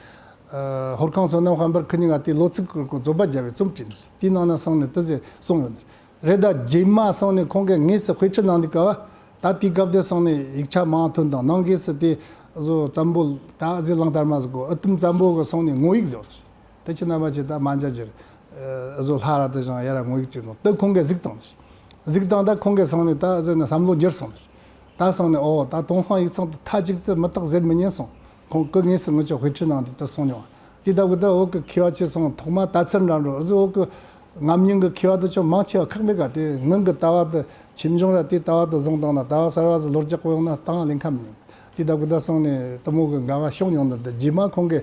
ཧོར་ཁང་བསོད་ནམས་དཔལ་འབར་ཁོ་གཉིས་ཀ་དེའི་ལོ་ཚིགས་ཀྱི་རྩོད་པ་བརྒྱབ་པའི་རྩོམ་བྲིས་འདུག། དེའི་ནང་ན་སོང་ནས་དེ་ཟིག་གསུངས་ཡོད་ནི་རེད། ད་རྗེས་མ་སོང་ནས་ཁོང་གིས་དངོས་སུ་དཔེ་ཁྲིད་གནང་དུས་སྐབས། ད་དེའི་སྐབས་དེ་སོང་ནས་ཡིག་ཆ་མང་ཐོན་དང་ནང་སྒོས་སུ་དེ་བཟོ་བཙན་པོ་ད་ཟི་ལང་དར་མ་ཟིག་གོ་ཨུ་དུམ་བཙན་པོ་གི་སོང་ནས་ངོ་ཡིག་བཟོ། དེ་ཁྱེད་རྣམ་པ་ཆེ་ད་མ་འཇལ་རྒྱུ་རེད། བཟོ་ལྷ་ར་དེ་བཞིན་ཡ་ར་ངོ་ཡིག་བྲིས་ནོ་དེ་ཁོང་གིས་གཟིགས་བཏང་། གཟིགས་བཏང་ད་ཁོང་གིས་སོང་ནས་ད་ཟེར་ན་བསམ་བློ་འགྱུར་སོང་། ད་སོང་ནས་ཨོ་ད་ཏུན་ཧོང་ཡིག་ཚང་དེ་མཐའ་གཅིག་ཏུ་མི་རྟག་ཟེར་མི་ཉན་སོང་། ཁོང་གི་དངོས་སུ་ངུ་ཆོ་དཔེ་ཁྲིད་གནང་དེ་ད་སོང་མྱོང་། དེ་ལྟ་བུ་ད་འོག་གི་མཁས་པ་ཆེ་སོང་ཐོག་མ་ད་ཚར་འགྲམ་རོ་ཨུ་ཟོ་འོག་གི་ངམ་ཉིན་གི་མཁས་པ་དེ་ཆོ་མང་ཆེ་བ་ཁག་མེད་ག་དེ་ངང་གི་ལྟ་བ་དེ་ཆེམ་ཆུང་ར་དེ་ལྟ་བ་དེ་བཟུང་བཏང་ན་ལྟ་བ་གསར་བ་ཟིག་ལོ་རྒྱག་པོ་ཡོང་ན་བཏང་ལེན་ཁ་མི་ཉན། དེ་ལྟ་བུ་ད་སོང་ནས་དུ་མོ་གི་འགལ་བ་ཤོག་མྱོང་ནི་དེ་རྗེས་མ་ཁོང་གི་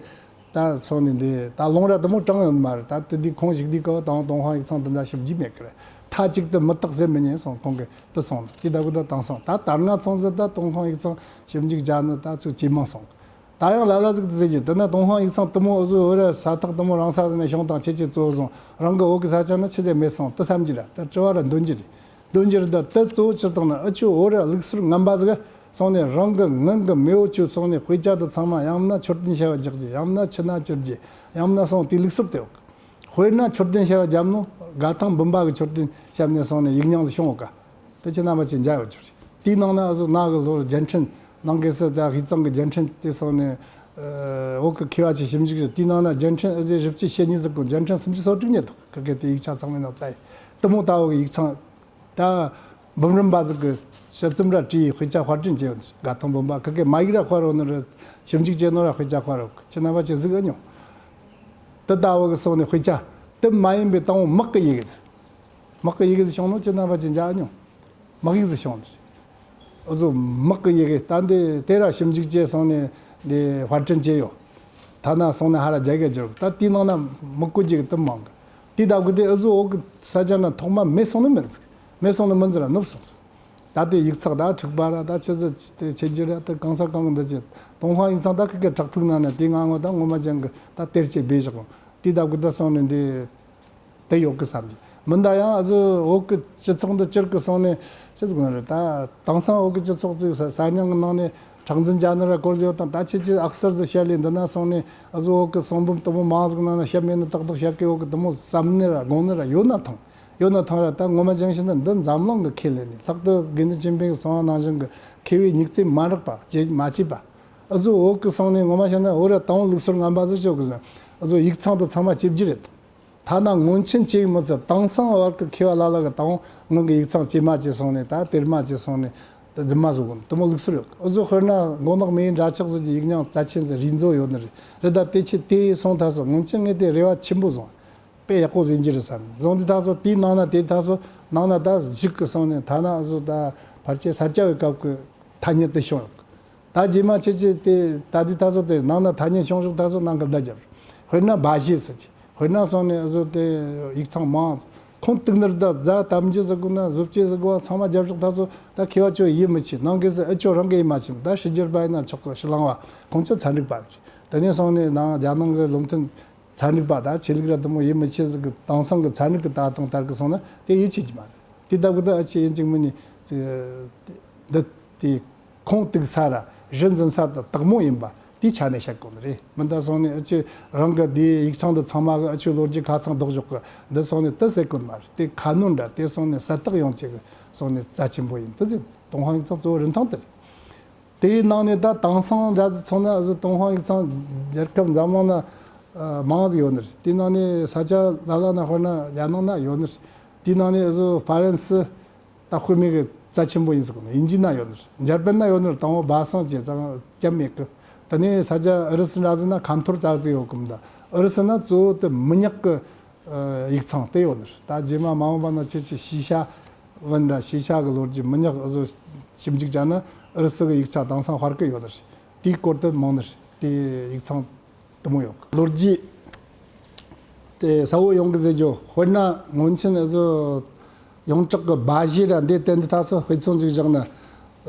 ད་སོང་ནས་འདི་ད་ལུང་ར་དུ་མོ་དྲངས་ཡོང་ནི་མ་རེད། ད་དེ་དུས་ཁོང་ཞིག་དུས་ག་བ་དང་ཏུན་ཧོང་ཡིག་ཚང་དེ་འདྲ་ཞིབ་རྒྱས་མེད་གི་རེད། མཐའ་གཅིག་ཏུ་མི་རྟག་ཟེར་མི་ཉན་སོང་ཁོང་གི་དུ་སོང་དེ་ལྟ་བུ་ད་བཏང་སོང་། ད་ད་སྔ་སོང་ཟིག་ད་ཏུན་ཧོང་ཡིག་ཚང་ཞིབ་འཇུག་བྱ་ནི་ད་ཚུགས་ཇེ་མང་སོང་། ད་ཡང་ལ་ལ་ཟིག་ཏུ་ཟེར་གྱི་དེ་ན་ཏུན་ཧོང་ཡིག་ཚང་དུ་མོ་ཨུ་ཟོ་ཨུ་ར་ས་ཐག་དུ་མོ་རང་ས་ཟིག་ནས་བྱུང་དང་ཁྱེད་ཀྱི་གཙོ་བཟུང་རང་གི་འོག་གི་ས་ཆ་ན་ཆི་ཟེར་མེད་སོང་དུ་བསམ་གྱི་ར་དུ་དྲི་བ་ར་འདོན་གྱི་རེད། འདོན་གྱི་ར་ད་དུ་གཙོ་བོ་ཕྱིར་བཏང་ན་ཨུ་ཆོ་ཨུ་ར་ལུགས་སྲོལ་ངན་པ་ཟིག་སོང་ནས་རང་གི་ངང་གི་མེས་པོ་ཆོ་སོང་ནས་དཔེ་ཆ་དུ་ཚང་མ་ཡང་ན་མཆོད་རྟེན་བྱ་བ་རྒྱག་རྒྱུ་ཡང་ན་ཆུ་ནང་བསྐྱུར་རྒྱུ་ཡང་ན་སོང་དེ་ལུགས་སྲོལ་དེ་འོག་དཔེར་ན་མཆོད་རྟེན་བྱ་བ་བརྒྱབ་ནོ་དགའ་ཐང་འབུམ་པ་གི་མཆོད་རྟེན་བཤམས་ནས་སོང་ནས་ཡིག་རྙིང་དུ་བྱུང་བ་ཀ་དེ་ཁྱེད་རྣམ་པ་ཆེ་མཇལ་ཡོད་རྒྱུ་རེད། དེའི་ནང་ན་ཨ་ཟོ་ན་གི་ལྷོར་རྒྱལ་ཕྲན་ནང་གི་སི་ད་དབུས་གཙང་གི་རྒྱལ་ཕྲན་དེ་སོང་ནས་འོག་གི་མཁས་པ་ཆེ་ཞིབ་འཇུག་བྱས་དེའི་ནང་ན་རྒྱལ་ཕྲན་ཨ་ཟེ་བཞི་བཅུ་ཞེ་གཉིས་ཟིག་གོ་རྒྱལ་ཕྲན་སུམ་ཅུ་སོ་དྲུག་ཉིད་དུ་ཁི་གེ་དེ་ཡིག་ཆ་ཚང་མའི་ནང་བཙལ་ཡིན། དུ་མོ་ད་འོག་གི་ཡིག་ཚང་ད་འབུམ་རམས་པ་ཟིག་གི་དཔྱད་རྩོམ་ར་བྲིས་དཔེ་ཆ་དཔར་སྐྲུན་བྱས་ཡོད་དགའ་ཐང་འབུམ་པ་ཁི་གེ་མ་ཡིག་ར་དཔར་ཡོད་ནི་རེད། ཞིབ་འཇུག་བྱས་ནོ་ར་དཔེ་ཆ་དཔར་ཡོད་ཁྱེད་རྣམ་པ་ཆེ་གཟིགས་ཨ་མྱོང་། དེ་ལྟ་བུ་གི་སོང་ནས་དཔེ་ཆ་དེ་མ་ཡིན་པའི་དང་པོ་དམག་གི་ཡི་གེ་ཟིག་དམག་གི་ཡི་གེ་ཟིག་བྱུང་ནོ་ཁྱེད་རྣམ་པ་ཆེ་མཇལ་ཨ་མྱོང་། དམག་ཡིག་ཟིག་བྱུང་ནས། ཨུ་ཟོ་དམག་གི་ཡི་གེ་ད་འདི་དེ་ར་ཞིབ་འཇུག་བྱས་སོང་ནས་འདི་དཔར་སྐྲུན་བྱས་ཡོད། ཐ་ན་སོང་ནས་ཧ་ར་རྒྱ་གར་འགྱུར་ད་དེའི་ནང་ན་དམག་བཀོལ་རྒྱུ་གི་དུ་མང་གི། དེ་ལྟ་བུ་དེ་ཨུ་ཟོ་འོག་གི་ས་ཆ་ན་ཐོག་མ་མེད་སོང་ནི་མིན་ཟིག་མེད་སོང་ནི་མིན་ཟིག་ར་ནུབ་སོང་ཟིག་ད་དེ་ཡིག་ཚགས་ད་འཁྲུག་པ་ར་ད་ཆི་ཟིག་དེ་ཆེ་རྒྱུ་ར་ད་གང་ས་གང་གི་འདི་ཆེ་ཏུན་ཧོང་ཡིག་ཚང་ད་ཁི་གེ་བྲག་ཕུག་ནང་ན་དེ་ང་ངོ་ད་ངོ་མ་ཅན་གི་ད་གཏེར་ཆེ་སྦས་བཞག་དེ་ལྟ་བུ་ད་སོང་ནས་འདི། དེ་ཡོད་གི་བསམ་གྱི་མིན། ད་ཡང་ཨ་ཟོ་འོག་གི་སྤྱི་ཚོགས་འདི་སྤྱིར་གི་སོང་ནས་ཅི་ཟིག་ནི་རེད། ད་དེང་སང་འོག་གི་སྤྱི་ཚོགས་ཚོས་གསར་རྙིང་གི་ནང་ནས་གྲངས་འཛིན་བྱ་ནི་ར་སྐོར་ཟེར་བ་དང་ད་ཁྱེད་ཀྱིས་ཨག་གསར་ཟིག་བཤད་ལས་འདི་ན་སོང་ནས་ཨ་ཟོ་འོག་གི་གསུང་འབུམ་དུ་མོ་མང་ཟིག་ནང་ན་བཤད་མེད་ནི་ཏག་ཏག་བཤད་གི་འོག་གི་དུ་མོ་བསམ་ནི་ར་དགོངས་ནི་ར་ཡོད་ན་ཐང་ཡོད་ན་ཐང་ར་ད་ངོ་མ་ཅང་ཤེས་ན་འདི་འཛམ་གླིང་གི་ཁས་ལེན་ནས་ལྷག་ཏུ་དགེ་འདུན་ཆོས་འཕེལ་གི་གསུང་བ་ནང་བཞིན་གི་མཁས་པའི་མྱིག་རྩེ་མ་རག་པ་བྱེད་མ་བྱེད་པ་ཨ་ཟོ་འོག་གི་སོང་ནས་ངོ་མ་བཤད་ན་འོ་ར་དང་ལུགས་སྲོལ་ངན་པ་ཟིག་ཤོག་གི་ཟེར་ཨ་ཟོ་ཡིག་ཚང་དུ་ཚང་མ་བཅོས་རྒྱུ་རེད། ཐ་ན་སྔོན་ཆད་ཅིག་མི་ཚད་དེང་སང་བར་གྱི་མཁས་པ་ལ་ལ་གི་དང་ངང་གི་ཡིག་ཚང་ཇེ་མང་ཇེ་སོང་ནས་ད་གཏེར་མ་ཇེ་སོང་ནས་ད་རྫུན་མ་བཟོ་གོ་དུ་མོ་ལུགས་སྲོལ་ཡོད། འུ་ཚོ་དཔེར་ན་མགོ་ནག་མི་ཡི་འདྲ་ཆགས་ཟེར་གྱི་ཡིག་རྙིང་རྩ་ཆེན་ཟེར་རིག་མཛོད་ཡོད་ནི་རེད། རེད་ད་དེ་ཆེད་དེ་སོང་ད་སོ་སྔོན་ཆད་ངས་དེ་རེ་བ་ཆེན་པོ་བཟུང་། དཔེ་ཡག་པོ་ཟིན་གྱི་རེད་བསམ་བཟུང་དེ་ད་སོ་དེའི་ནང་ན་དེ་ད་སོ་ནང་ན་ད་གཞུག་གི་སོང་ནས་ཐ་ན་འུ་ཚོ་ད་ཕལ་ཆེར་ས་སྐྱ་བའི་སྐབས་ཀྱི་ཐ་སྙད་དེ་བྱུང་ཡོད། ད་རྗེས་མ་ཁྱེད་ཀྱིས་དེ་ད་དེ་ད་སོ་དེ་ནང་ན་ཐ་སྙད་བྱུང་ཞོག་ད་སོ་ནང་གི་བརྡ་རྒྱབ། དཔེར་ན་སྦ་བཞེད་ཟེར་གྱི་དཔེར་ན་སོང་ནས་འུ་ཚོ་དེ་ཡིག་ཚང་མང་ཁུངས་གཏུག་ནི་ར་ད་རྫ་དམ་རྒྱུ་ཟེར་དགོས་ན་བཟོ་བཅོས་ཟེར་དགོས་པ་ཚང་མ་རྒྱབ་ཞོག་ད་སོ་ད་མཁས་པ་ཚོ་ཡིད་མི་ཆེས་ནང་གི་ཟེར་ཨ་ཅོ་རང་གི་ཡིད་མ་ཆེས་ད་ཕྱི་རྒྱལ་པ་ཡིན་ན་ཆོག་གི་ཕྱི་གླིང་བ་ཁོང་ཚོ་ཚན་རིག་པ་རེད། དེ་ནས་སོང་ནས་ནང་རྒྱ་ནང་གི་བློ་མཐུན་ཚན་རིག་པ་དང་ཆོས་ལུགས་ར་དུ་མོ་ཡིད་མི་ཆེས་ཟིག་གི་དེང་སང་གི་ཚན་རིག་གི་ལྟ་སྟངས་ལྟར་གི་སོང་ན་དེ་ཡིད་ཆེས་ཀྱི་མ་རེད། དེ་ལྟ་བུ་ད་ཨ་ཆེ་ཡིན་གཅིག་མིན་ནི་འདི་དེ་ཁུངས་གཏུག་ས་ར་གཞི་འཛིན་ས་དེ་དག་མོ་ཡིན་པ་ དེའི་ཆ་ནས་བཤད་དགོས་ནི་རེད། མི་འདི་སོང་ནས་ཨ་ཆུ་རང་གི་དེའི་ཡིག་ཚང་དུ་ཚང་མ་གི་ཨ་ཆུ་ལོ་རྒྱུས་ཁ་ཚང་ལྡོག་ཞོག་གི་འདི་སོང་ནས་དེ་ཟེར་དགོས་མ་རེད། དེ་ཁ་སྣོན་འདྲ་དེ་སོང་ནས་གསལ་བརྟག་ཡོང་ཆེད་གི་སོང་ནས་རྩ་ཆེན་པོ་ཡིན། དེ་ཟེར་ཏུན་ཧོང་ཡིག་ཚང་གཙོ་བོ་རིན་ཐང་དེ་རེད། དེའི་ནང་ནས་ད་དེང་སང་འདྲ་ཟིག་མཚོན་ན་ཨ་ཟོ་ཏུན་ཧོང་ཡིག་ཚང་རྒྱལ་ཁབ་འཛམ་གླིང་ན་ཨ་མང་ཟིག་ཡོད་ནི་རེད། དེའི་ནང་ནས་ས་ཆ་ལ་ལ་ན་དཔེར་ན་རྒྱ་ནག་ན་ཡོད་ནི་རེད། དེའི་ནང་ནས་ཨ་ཟོ་ཧྥ་རན་སི་ད་དཔེ་མེད་གི་རྩ་ཆེན་པོ་ཡིན་ཟེར་གི་ནི། དབྱིན་ཇི་ན་ཡོད་ནི་རེད། འཇར་པན་ན་ཡོད་ནི་རེད། དང་པོ་སྦ་གསང་བྱས་ཙང་སྐྱབས་མེད་གི། དེ་ནས་ས་ཆ་ཨུ་རུ་སུ་འདྲ་ཟིག་ན་ཁ་འཐོར་ཙག་ཙིག་ཡོད་གི་མི་འདུག་ཨུ་རུ་སུ་ན་གཙོ་བོ་དེ་མི་ཉག་གི་ཨ་ཡིག་ཚང་དེ་ཡོད་ནི་རེད། ད་རྗེས་མ་མ་འོངས་པ་ན་ཁྱེད་ཀྱི་ཤེས་བྱ་བོན་འདྲ་ཤེས་བྱ་གི་ལོ་རྒྱུས་མི་ཉག་ཨ་ཟོ་ཞིབ་འཇུག་བྱས་ན་ཨུ་རུ་སུ་གི་ཡིག་ཆ་དེང་སང་དཔར་གི་ཡོད་ནི་རེད། དེའི་སྐོར་དེ་མང་ནི་རེད། དེ་ཡིག་ཚང་དེ་མོ་ཡོད་གི། ལོ་རྒྱུས་དེ་གསལ་བོ་ཡོང་གི་ཟེར་རྒྱུ། དཔེར་ན་སྔོན་ཆད་ཨ་ཟོ་ཡོངས་གྲགས་ཀྱི་སྦ་བཞེད་ར་འདི་བསྟན་འདི་ད་སོ་དཔེ་མཚོན་ཅིག་བཞག་ན། ཨ་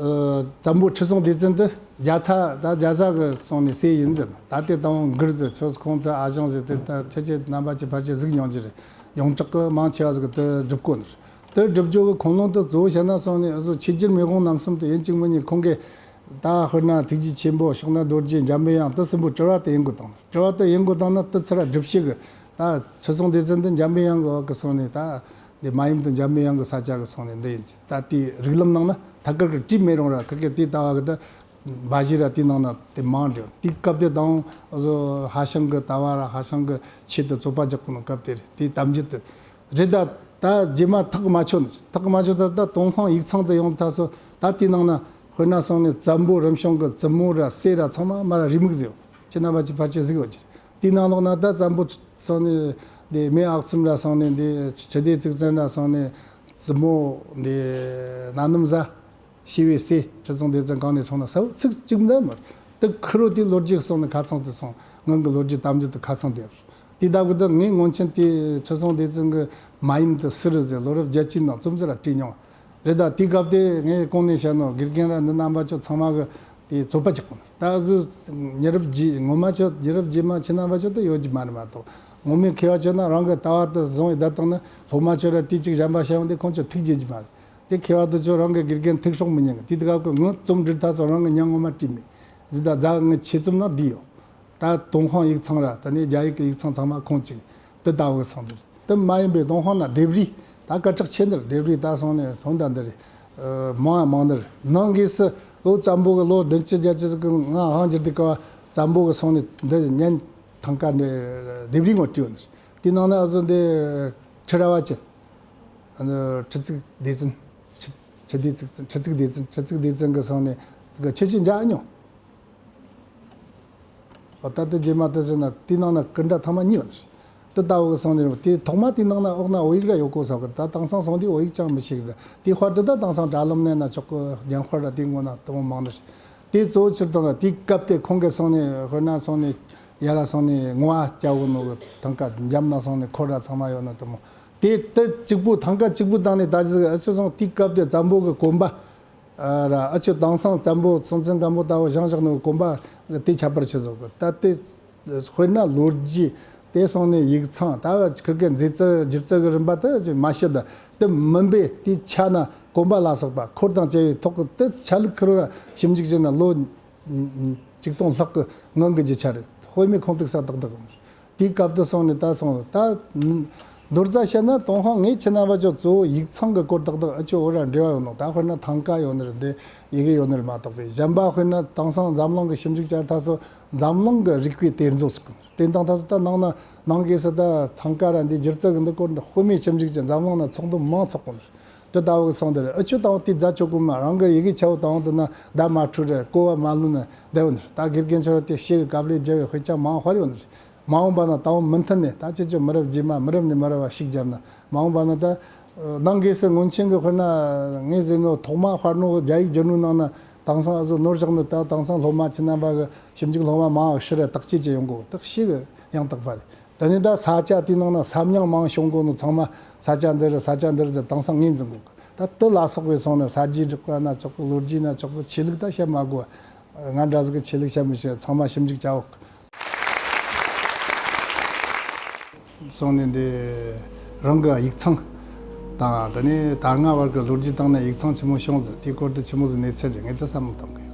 བཙན་པོ་ཁྲི་སྲོང་ལྡེ་བཙན་དེ་རྒྱ་ཚ་ད་རྒྱ་བཟའ་གི་སོང་ནས་སྲས་ཡིན་ཟེར། ད་དེ་དང་པོ་མགུར་ཟེར་ཆོས་ཁོང་ཚོ་ཨ་ཞང་ཟེར་དེ་ད་ཁྱེད་ཀྱི་རྣམ་པ་ཅི་ཕལ་ཆེར་གཟིགས་མྱོང་གི་རེད། ཡོངས་གྲགས་ཀྱི་མང་ཆེ་བ་ཟིག་གི་དེ་སྒྲུབ་གོ་ནི་རེད། དེ་སྒྲུབ་རྒྱུ་གི་ཁུངས་ལུང་དེ་གཙོ་བོ་བཤད་ན་སོང་ནས་ཨ་ཟོ་ཆོས་རྒྱལ་མེས་དབོན་རྣམ་གསུམ་དེ་ཡིན་གཅིག་མིན་གཉིས་ཁོང་གིས་ད་དཔེར་ན་ཐུགས་རྗེ་ཆེན་པོ་ཕྱག་ན་རྡོ་རྗེ་འཇམ་པའི་དབྱངས་དེ་གསུམ་པོ་དྲི་བ་དེ་ཡིན་དགོས་བཏང་ནི། དྲི་བ་དེ་ཡིན་དགོས་བཏང་ན་དེ་ཚུར་སྒྲུབ་བྱེད་གི་ད་ཁྲི་སྲོང་ལྡེ་བཙན་དེ་འཇམ་པའི་དབྱངས་གི་འོག་གི་སོང་ནས་ད་འདི་མ་ཡུམ་དེ་འཇམ་པའི་དབྱངས་གི་ས་ཆ་གི་སོང་ནས་འདི་ཡིན་ཟེར། ད་དེའི་རིགས་ལམ་ནང་ན་ཐད་ཀར་གི་བྲིས་མེད་རུང་ར་ཁི་གེ་དེ་ལྟ་བ་གི་ད་སྦ་བཞེད་ར་དེའི་ནང་ན་དེ་མང་འདྲ། དེའི་སྐབས་དེ་དང་ཨ་ཟོ་ཧྭ་ཤང་གི་ལྟ་བ་ར་ཧྭ་ཤང་གི་ཆོས་དེ་རྩོད་པ་རྒྱག་གོ་ནོ་སྐབས་དེ་རེད། དེའི་གཏམ་རྒྱུད་དེ་རེད། ད་ད་རྗེས་མ་ཐག་མ་ཆོད་ནི་ཐག་མ་ཆོད། ད་ད་ཏུན་ཧོང་ཡིག་ཚང་དུ་ཡོང་ཐག་སོ་ད་དེའི་ནང་ན་དཔེར་ན་སོང་ནས་བཙན་པོ་རིམ་བྱོན་གི་བཙུན་མོ་ར་སྲས་ར་ཚང་མ་མ་ར་རེའུ་མིག་ཟེར་བ་ཁྱེད་རྣམ་པ་ཅི་ཕལ་ཆེར་གཟིགས་ཡོད་ཀྱི་རེད། དེའི་ནང་ལོགས་ན་ད་བཙན་པོ་སོང་ནས་འདི་སྨན་ཨག་ཚོམ་ར་སོང་ནས་འདི་ཁྲི་ལྡེ་གཙུག་བཙན་ར་སོང་ནས་བཙུན་མོ་འདི་ན་ནུམ་བཟའ། ཞི་བའི་སྲས་ཁྲི་སྲོང་ལྡེ་བཙན་གང་ནས་འཁྲུངས་ན་ས་བོ་ཚིག་གཅིག་འདི་མ་དེ་ཁུ་རོ་དེ་ལོ་རྒྱུས་སོང་ནས་ཁ་ཚང་དེ་སོང་། ངང་གི་ལོ་རྒྱུས་གཏམ་རྒྱུད་དེ་ཁ་ཚང་དེ་དེ་ལྟ་བུ་དེ་ངས་སྔོན་ཆད་དེ་ཁྲི་སྲོང་ལྡེ་བཙན་གི་མ་ཡུམ་དེ་སུ་རེད་ཟེར་ལོ་རབས་བརྒྱད་ཅུའི་ནང་རྩོམ་ཟེར་ར་བྲིས་མྱོང་། རེད། ད་དེའི་སྐབས་དེ་ངས་གོང་ནས་བཤད་ནོ་དགེ་རྒན་ར་འདི་རྣམ་པ་ཚོ་ཚང་མ་གི་དེ་རྩོད་པ་རྒྱག་གོ་ནོ། ད་གཟོད་ཉེ་རབས་རྗེས་ངོ་མ་ཆོ་ཉེ་རབས་རྗེས་མ་ཁྱེད་རྣམ་པ་ཚོ་དེ་ཡོད་ཀྱི་མ་རེད་མ་གཏོགས། ངོ་མའི་མཁས་པ་ཆོ་ན་རང་གི་ལྟ་བ་དེ་བཟུང་བའི་བསྡད་བཏང་ན་སློབ་མ་ཆོ་ར་དེ་གཅིག་གཞན་པ་བཤད་ཡོང་དེ་ཁོང་ཚོ་ཐུགས་དགྱེས་ཀྱི་མ་རེད། དེ་མཁས་པ་དེ་ཚོ་རང་གི་དགེ་རྒན་ཐུགས་སྲོག་མི་ཉན་གི། དེ་དུས་སྐབས་ཀྱི་ངོ་རྩོམ་འབྲི་ཐག་ཚོ་རང་གི་མྱིང་ངོ་མ་བྲིས་མེད། རི་དྭགས་རྫ་ངི་ཆེ་རྩོམ་ནང་བྲིས་ཡོད། ད་ཏུན་ཧོང་ཡིག་ཚང་ར་ད་ནི་རྒྱ་ཡིག་གི་ཡིག་ཚང་ཚང་མ་ཁོང་གཅིག་དེ་ལྟ་བུ་སོང་དེ་རེད། དེ་མ་ཡིན་པའི་ཏུན་ཧོང་ན་ལྡེབས་རིས་ད་སྐད་གྲགས་ཆེ་འདིར་ལྡེབས་རིས་ད་སོང་ནས་ཐོན་ད་འདི་རེད། མང་ཡང་མང་འདིར་ནང་སྒོས་སུ་ལོ་བཙན་པོ་གི་ལོ་བདུན་ཅུ་བརྒྱད་ཅུ་ཟིག་གི་ང་ཧང་འགྱུར་དུས་ཀ་བཙན་པོ་གི་སོང་ནས་འདི་ཉན་ཐང་ཀ་འདི་ལྡེབས་རིས་ངོ་བྲིས་ཡོད་འདིར། དེ་ནང་ན་ཨ་ཟོ་འདི་ཁྲི་རལ་པ་ཅན། ཨ་ནི་ཁྲི་གཙུག་ལྡེ་བཙན། ཁྲི་ཁྲི་ལྡེ་གཙུག་བཙན། ཁྲི་གཙུག་ལྡེ་བཙན། ཁྲི་གཙུག་ལྡེ་བཙན་གི་སོང་ནས་གི་ཁྱེད་ཀྱིས་མཇལ་མྱོང་། ཨོ་ད་ལྟ་རྗེས་མ་ལྟ་ཟེར་ན་དེའི་ནང་ན་སྐུ་འདྲ་ཐེངས་མ་གཉིས་པ་རེད། དེ་ལྟ་བུ་གི་སོང་ནས་དེ་ཐོག་མ་དེའི་ནང་ན་འོག་ན་བོད་ཡིག་ར་ཡོད་གོ་ས་གི། ད་དེང་སང་སོང་དུས་བོད་ཡིག་ཅང་མི་ཤེས་གི། དེའི་དཔར་དེ་ད་དེང་སང་དྲ་ལམ་ནས་ན་ཆོག་གི། རྒྱན་དཔར་ར་དེའི་ངོ་ན་དེ་མོ་མང་ནི་རེད། དེ་གཙོ་བོ་ཕྱིར་བཏང་ན་དེའི་སྐབས་དེ་ཁོང་གི་སོང་ནས་དཔེར་ན་སོང་ནས་ཡ་ར་སོང་ནས་ངོ་བ་སྐྱ་བོ་ནོ་གི་ཐང་ཀ་འཇམ་ན་སོང་ནས་འཁོར་ར་ཚང་མ་ཡོད་ན་དེ་མོ། དེ་དེ་གཅིག་པུ་ཐང་ཀ་གཅིག་པུ་བཏང་ནས་ད་ཅི་ཨ་ཆུ་སོང་དེའི་སྐབས་དེ་བཙན་པོ་གི་གོམ་པ་ཨ་ར་ཨ་ཆུ་དེང་སང་བཙན་པོ་སྲོང་བཙན་སྒམ་པོ་ལྟ་བུ་བཞེངས་བཞག་ནོ་གི་གོམ་པ་དེ་ཁྱད་པར་ཆེ་བཟོ་གི། ད་དེ་དཔེར་ན་ལོ་རྒྱུས་དེ་སོང་ནས་ཡིག་ཚང་ད་ཁིར་གི་མཛེས་རྩལ་སྒྱུ་རྩལ་གི་རིམ་པ་དེ་ཅི་མ་བཤད། ད་དེ་མིན་པའི་དེའི་ཆ་ན་གོམ་པ་ལ་སོགས་པ་འཁོར་དང་བཅས་པའི་ཐོག་གི་དེ་ཆ་ལུགས་ཁིར་བ་ཞིབ་འཇུག་བྱས་ན་ལོ་ཆིག་སྟོང་ལྷག་གི་སྔོན་གྱི་རྒྱུ་ཆ་རེད། དཔེ་མེད་ཁུངས་གཏུགས་ས་ཏག་ཏག་ཡིན། དེའི་སྐབས་དུ་སོང་ནས་ད་སོང་ད་མདོར་རྩ་བཤད་ན་ཏུན་ཧོང་ངས་ཁྱེད་རྣམ་པ་ཚོ་གཙོ་བོ་ཡིག་ཚང་གི་སྐོར་ཏག་ཏག་ཨ་ཆུ་འོ་ར་འབྲེལ་བ་ཡོད་ནོ། ད་དཔེར་ན་ཐང་ཀ་ཡོད་ནི་རེད། འདི་ཡི་གེ་ཡོད་ནི་རེད་མ་གཏོགས་པའི་གཞན་པ་དཔེར་ན་དེང་སང་འཛམ་གླིང་གི་ཞིབ་འཇུག་བྱ་ཐག་སོ་འཛམ་གླིང་གི་རིག་པའི་གཏེར་མཛོད་ཟེར་གི། དེ་དང་ད་ད་ནང་ན་ནང་སྒོས་སུ་ད་ཐང་ཀ་ར་འདི་སྒྱུ་རྩལ་གི་འདི་སྐོར་འདི་དཔེ་མེད་ཞིབ་འཇུག་ཅན་འཛམ་གླིང་ན་ཚོགས་འདུ་མང་ཚོགས་གོ་ནི། དེ་ལྟ་བུ་གི་སོང་དེ་རེད། ཨ་ཆུ་དང་དེ་རྫ་ཆོག་གོ་མ་རང་གི་ཡི་གེ་ཆ་བོ་དང་དེ་ན་ད་མ་འཁྲུལ་རེད། གོ་བ་མ་ལོན་ནི་བསྡད་ཡོད་ནི་རེད། ད་དགེ་རྒན་ཆོ་ར་དེ་ཤེས་གི་སྐབས་ལས་རྒྱལ་བའི་དཔེ་ཆ་མང་དཔར་ཡོད་ནི་རེད། མ་འོངས་པ་ན་དང་མུ་མཐུད་ནས་ད་ཁྱེད་ཚོ་མི་རབས་རྗེས་མ་མི་རབས་ནས་མི་རབས་བ་ཤུགས་བརྒྱབ་ན་མ་འོངས་པ་ན་ད་ནང་སྒོས་སུ་སྔོན་ཆད་གི་དཔེར་ན་ངས་ཟེར་ནོ་ཐོག་མ་དཔར་ནོ་རྒྱ་ཡིག་བསྒྱུར་ནོ་ནང་ན་དེང་སང་ཨ་ཟོ་ནོར་བཞག་ནི་ད་དེང་སང་སློབ་མ་ཁྱེད་རྣམ་པ་གི་ཞིབ་འཇུག་སློབ་མ་མང་བ་ཤི་རེ་བརྟག་དཔྱད་བྱེད་ཡོང་གོ་དེ་ཤི་གི་ཡང་དག་པ་རེད། དེ་ནས་ད་ས་ཆ་དེའི་ནང་ན་ས་མྱིང་མང་བྱུང་གོ་ནོ་ཚང་མ་ས་ཆ་འདི་རེད། ས་ཆ་འདི་རེད་ཟེར་དེང་སང་ངོས་འཛིན་གོ་གི། ད་དེ་ལ་སོགས་པའི་སོང་ནས་ས་རྒྱུས་འབྲི་ཀ་ན་ཆོག་གི། ལོ་རྒྱུས་ན་ཆོག་གི། ཆོས་ལུགས་ད་བཤད་མ་དགོས། ང་འདྲ་ཟིག་གི་ཆོས་ལུགས་བཤད་མི་ཤེས། ཚང་མ་ཞིབ་འཇུག་བྱའོ། སོང་ནས་འདི་རང་གི་ཡིག་ཚང་དང་དེ་ནས་ད་སྔ་བར་གྱི་ལོ་རྒྱུས་སྟེང་ནས་ཡིག་ཚང་ཆི་མོ་བྱུང་ཟིག་དེའི་སྐོར་དུ་ཆི་མོ་ཟིག་གནས་ཚུལ་རེད། ངས་དེ་བསམ་བློ་གཏོང་གི།